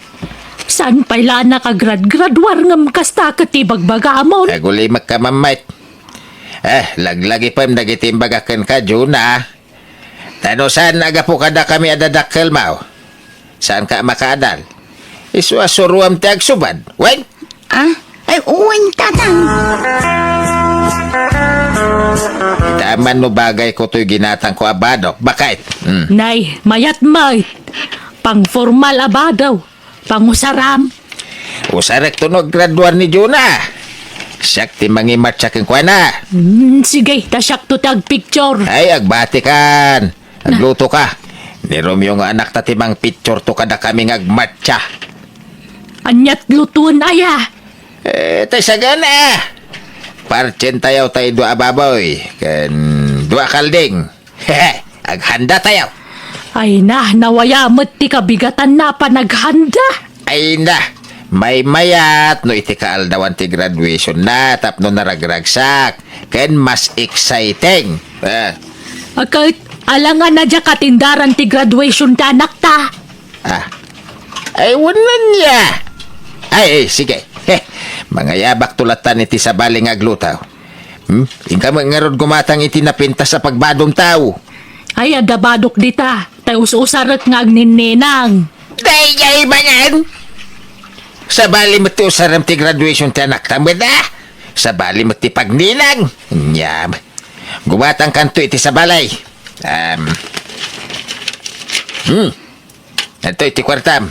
Saan pay la a nakagraduar ngem kasta ket ti ibagbagamon? Agulimekka, Mammayt. Eh, laglagipem dagiti imbagak kenka, Juna. Ta no saan a gapu kadakami a dadakkelmo, saanka a makaadal. Isu a suroam ti agsubad. Wen? Ah? Ay, wen, Tatang. Ita man no bagayko toy ginatangko a badok, bakayt. Hmm. Nay, mayat met. Pangformal a badaw. Pangusaram. Usarekto no aggraduar ni Juna. Siak ti mangimatsa kenkuana. Hmm, sige, ta siakto ti agpicture. Ay, agbatikan. Agluto ka. Ni Romeo nga anakta ti mangpicture to kadakami nga agmatsa. Aniat lutoen aya? Eh, tay sagana. Partsentayo tay dua a baboy, ken dua a kalding. Aghanda tayo. Ay na, nawaya met ti kabigatanna a panaghanda. Ay na, maymayat no iti kaaldawan ti graduation na tapno naragragsak, ken mas exciting. Ah. Ket, alangan a diak atendaran ti graduation ti anakta. Ah. Ay, wen ania. Ay, ay, sige. Heh, mangayabakto lattan iti sabali nga agluto. Hmm? Inka met ngarud gumatang iti napintas a pagbadomtaw. Ay, adda badok dita. Tay us-usarek nga agninninang. Daydiay manen! Sabali met ti usarem ti graduation ti anakta met, a? Sabali met ti pagninang. Ania. Gumatangkanto iti sabali. Um, hmm. Adtoy ti kuartam.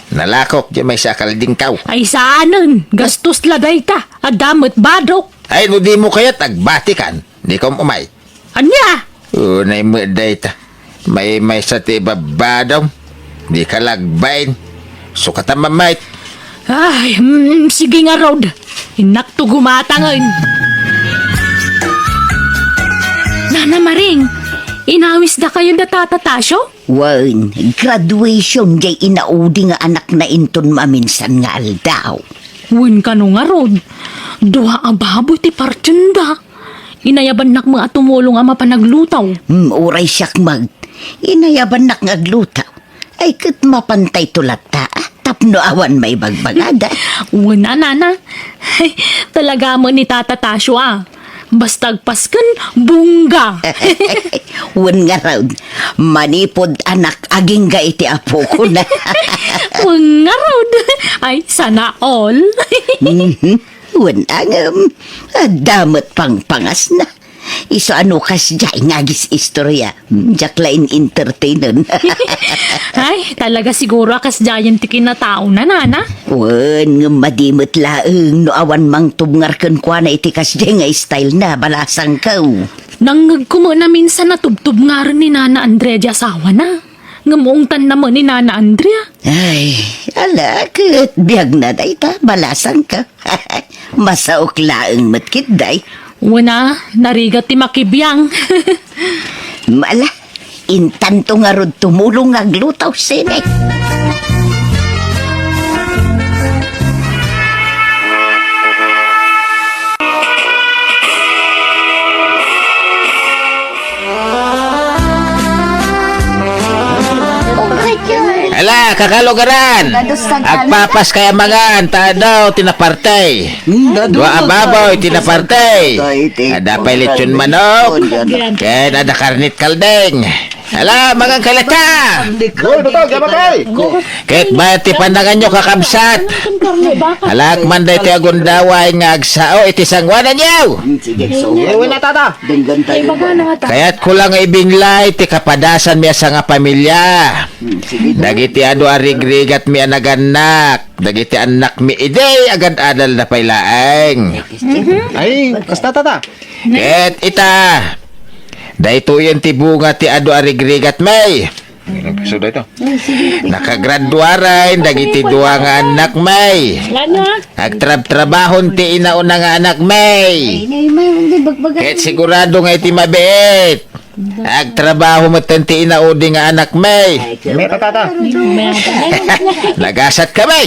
Nalakok diay maysa a kaldingtaw. Ay saanen, gastos la dayta. Adda met badok. Ay, no dimo kayat agbatikan, dika um-umay. Ania? Unay met dayta. Maymaysa ti ibabadom. Dika la agbain. Sukata, Mammayt. Ay, mm, sige ngarud. Innakto gumatangen. Nana Maring, inawisdakayo da Tata Tasio? Wen, graduation diay inaudi nga anakna inton maminsan nga aldaw. Wen kano ngarud, dua a baboy ti partienda. Inayabannak met a tumulong a mapan agluto. Hmm, uray siak met. Inayabannak nga agluto. Ay, ket mapantayto latta, a, tapno awan maibagbagada. Wen a, nana. Talaga met ni Tata Tasio, a. Basta agpasken, bongga. Wen ngarud, manipud anak agingga iti apokona. Wen ngarud. Ay, sana all. Mhm. Wen a ngem, adda met pangpangasna. Isu a no kasdiay nga agis-istoria, hmm, diak la in-entertainen. Ay, talaga siguro a kasdiayen ti kinataona, nana. Wen, ngem madi met laeng no awan mangtubngar kenkuana iti kasdiay nga stylena, balasangko. Nangngegko met a minsan a tubtubngaren ni Nana Andrea ti asawana. Ngem ungtanna met ni Nana Andrea. Ay, ala, ket biagna dayta, balasangko. Masaok laeng met ketdi. Wen a, narigat ti makibiang. Ala, intanto ngarud tumulong nga agluto, sine. Ala, kakalugaran! Agpapas kay a mangan, ta adu ti naparte. Dua a baboy ti naparte. Adda pay lechon manok. Ken adda karnit kalding. Ala, mangan kay latta! Ket bayat ti pananganyo, kakabsat. Alaek man daytoy a gundaway nga agsao iti sangoananyo. Kayatko la nga ibinlay ti kapadasanmi a sangapamilia. Dagiti adu a rigrigatmi a nagannak, dagiti annakmi idi agad-adalda pay laeng. Ay, kasta, tata. Ket ita, daytoyen ti bunga ti adu a rigrigatmi. Ano episode ito? Nakagraduaren dagiti dua nga anak, may. Ano? Agtrabtrabahon ti inauna nga anak, may. Ay, nay, may, hindi, bagbaga. Ket sigurado nga iti mabiit, agtrabaho metten ti inaudi nga anak, may. Ay, may tatata. Nagasat ka, may.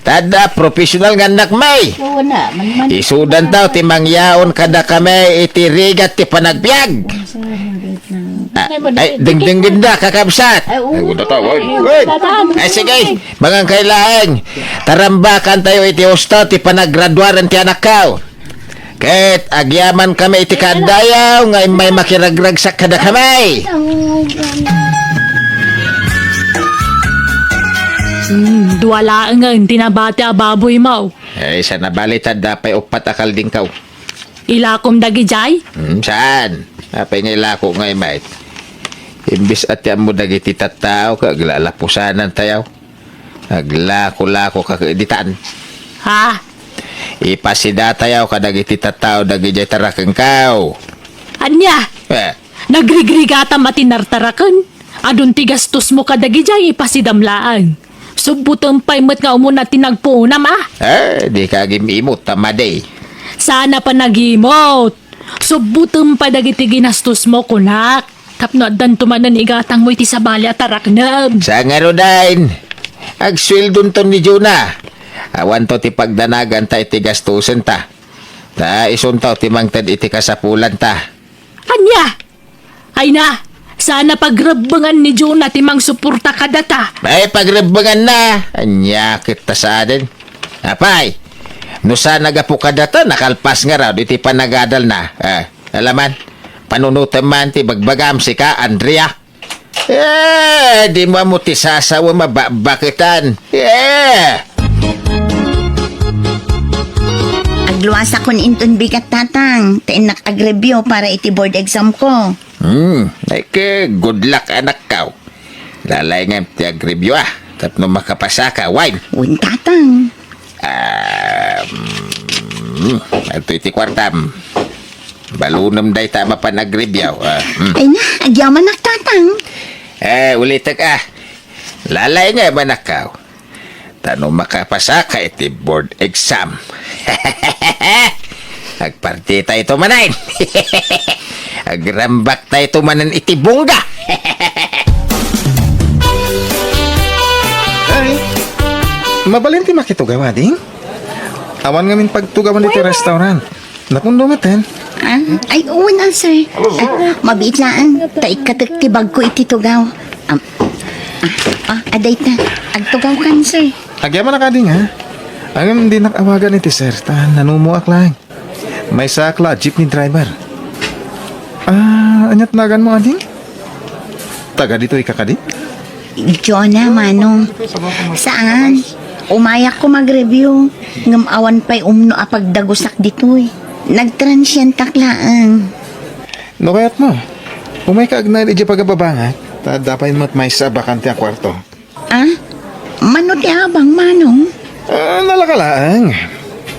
Tada, professional nga anak, may. Oo na, man, man. Isudan tayo ti mangyaon kada kami iti rigat ti panagbiag. Ah, ay, dengdenggen da, kakabsat. Ay, oo. Ay, wala tawag. Wait. Ay, sige, mangan kay laeng. Tarambakan tayo iti husto ti panagraduaren ti anakkaw. Ket agyaman kami iti kaadayaw nga immay makiragragsak kada kami. Hmm, dua laengen ti nabati a baboy mo. Ay, sa nabalitan, dapay uppat a kaldingkaw. Ilakom dagidiay? Hmm, saan? Apay nga ilako nga imayt? Imbis a ti ammo dagiti tattao, ket aglalapusanan tayaw. Aglako-lako ka ket ditan. Ha? Ipasida tayaw kadagiti tattao dagidiay tarakengkaw. Ania? Eh. Nagrigrigatam a tinartaraken. Adun ti gastos mo kadagidiay ipasidam laeng. Subbutem pay met nga umuna ti nagpuonam, a? Eh, di ka agim-imot, ta madi. Sana panagimot. Subbutem pay dagiti ginastos mo, kunak. Tapno addanto manen igatang mo iti sabali a taraknem. Sa ngaruden, agsueldonton ni Jonah. Awanto ti pagdanaganta iti gastosenta. Ta isunto ti mangted iti kasapulanta. Ania? Ay na, sana pagrebbengan ni Jonah ti mangsuporta kadata. Ay, pagrebbenganna. Ania ket ta saanen? Apay, no saan a gapu kadata, nakalpas ngarud iti panagadalna. Ah, alaman, panunotem man ti bagbagam, sika, Andrea. Eh, di mo ammo ti sasawem a babaketan. Eh! Agluasakon inton bigat, Tatang, ta innak agreview para iti board exam ko. Hmm, ay ke, good luck, anakkaw. Lalaingem ti agreview, a, tapno makapasaka, wen. Wen, Tatang. Um, adtoy ti kuartam. Balunem dayta a mapan agreview, a, hmm. Ay na, agyamanak, Tatang. Eh, ulitek, a. Lalaingem, anakkaw. Ta no makapasaka iti board exam, agpartita ito manen. Agrambak ta ito manen iti bongga. Ay, mabalin ti makitugaw, ading? Awan ngamin pagtugawan ditoy restaurant. Napundo met, eh. Ah, ay, wen, a, sir. Ah, mabiit laeng. Ta ikkatek ti bagko iti tugaw. Am, ah, ah, adayta. Agtugawkan, sir. Agyamanak, ading, a. Ngem dinak awagan iti sir, ta nanumoak laeng. Maysaak la a jeepney driver. Ah, aniat naganmo, ading? Taga ditoy ka kadi? Jonah, Manong. Saan? Umayak ko mag-review. Ngem awan pay umno a pagdagusak ditoy. Nagtransientak laeng. No kayatmo, umayka agnaed idiay pagababangak, ta adda pay met maysa a bakante a kuarto. Ah? Mano ti abang, Manong? Ah, nalaka laeng.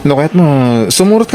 No kayatmo, sumurotka.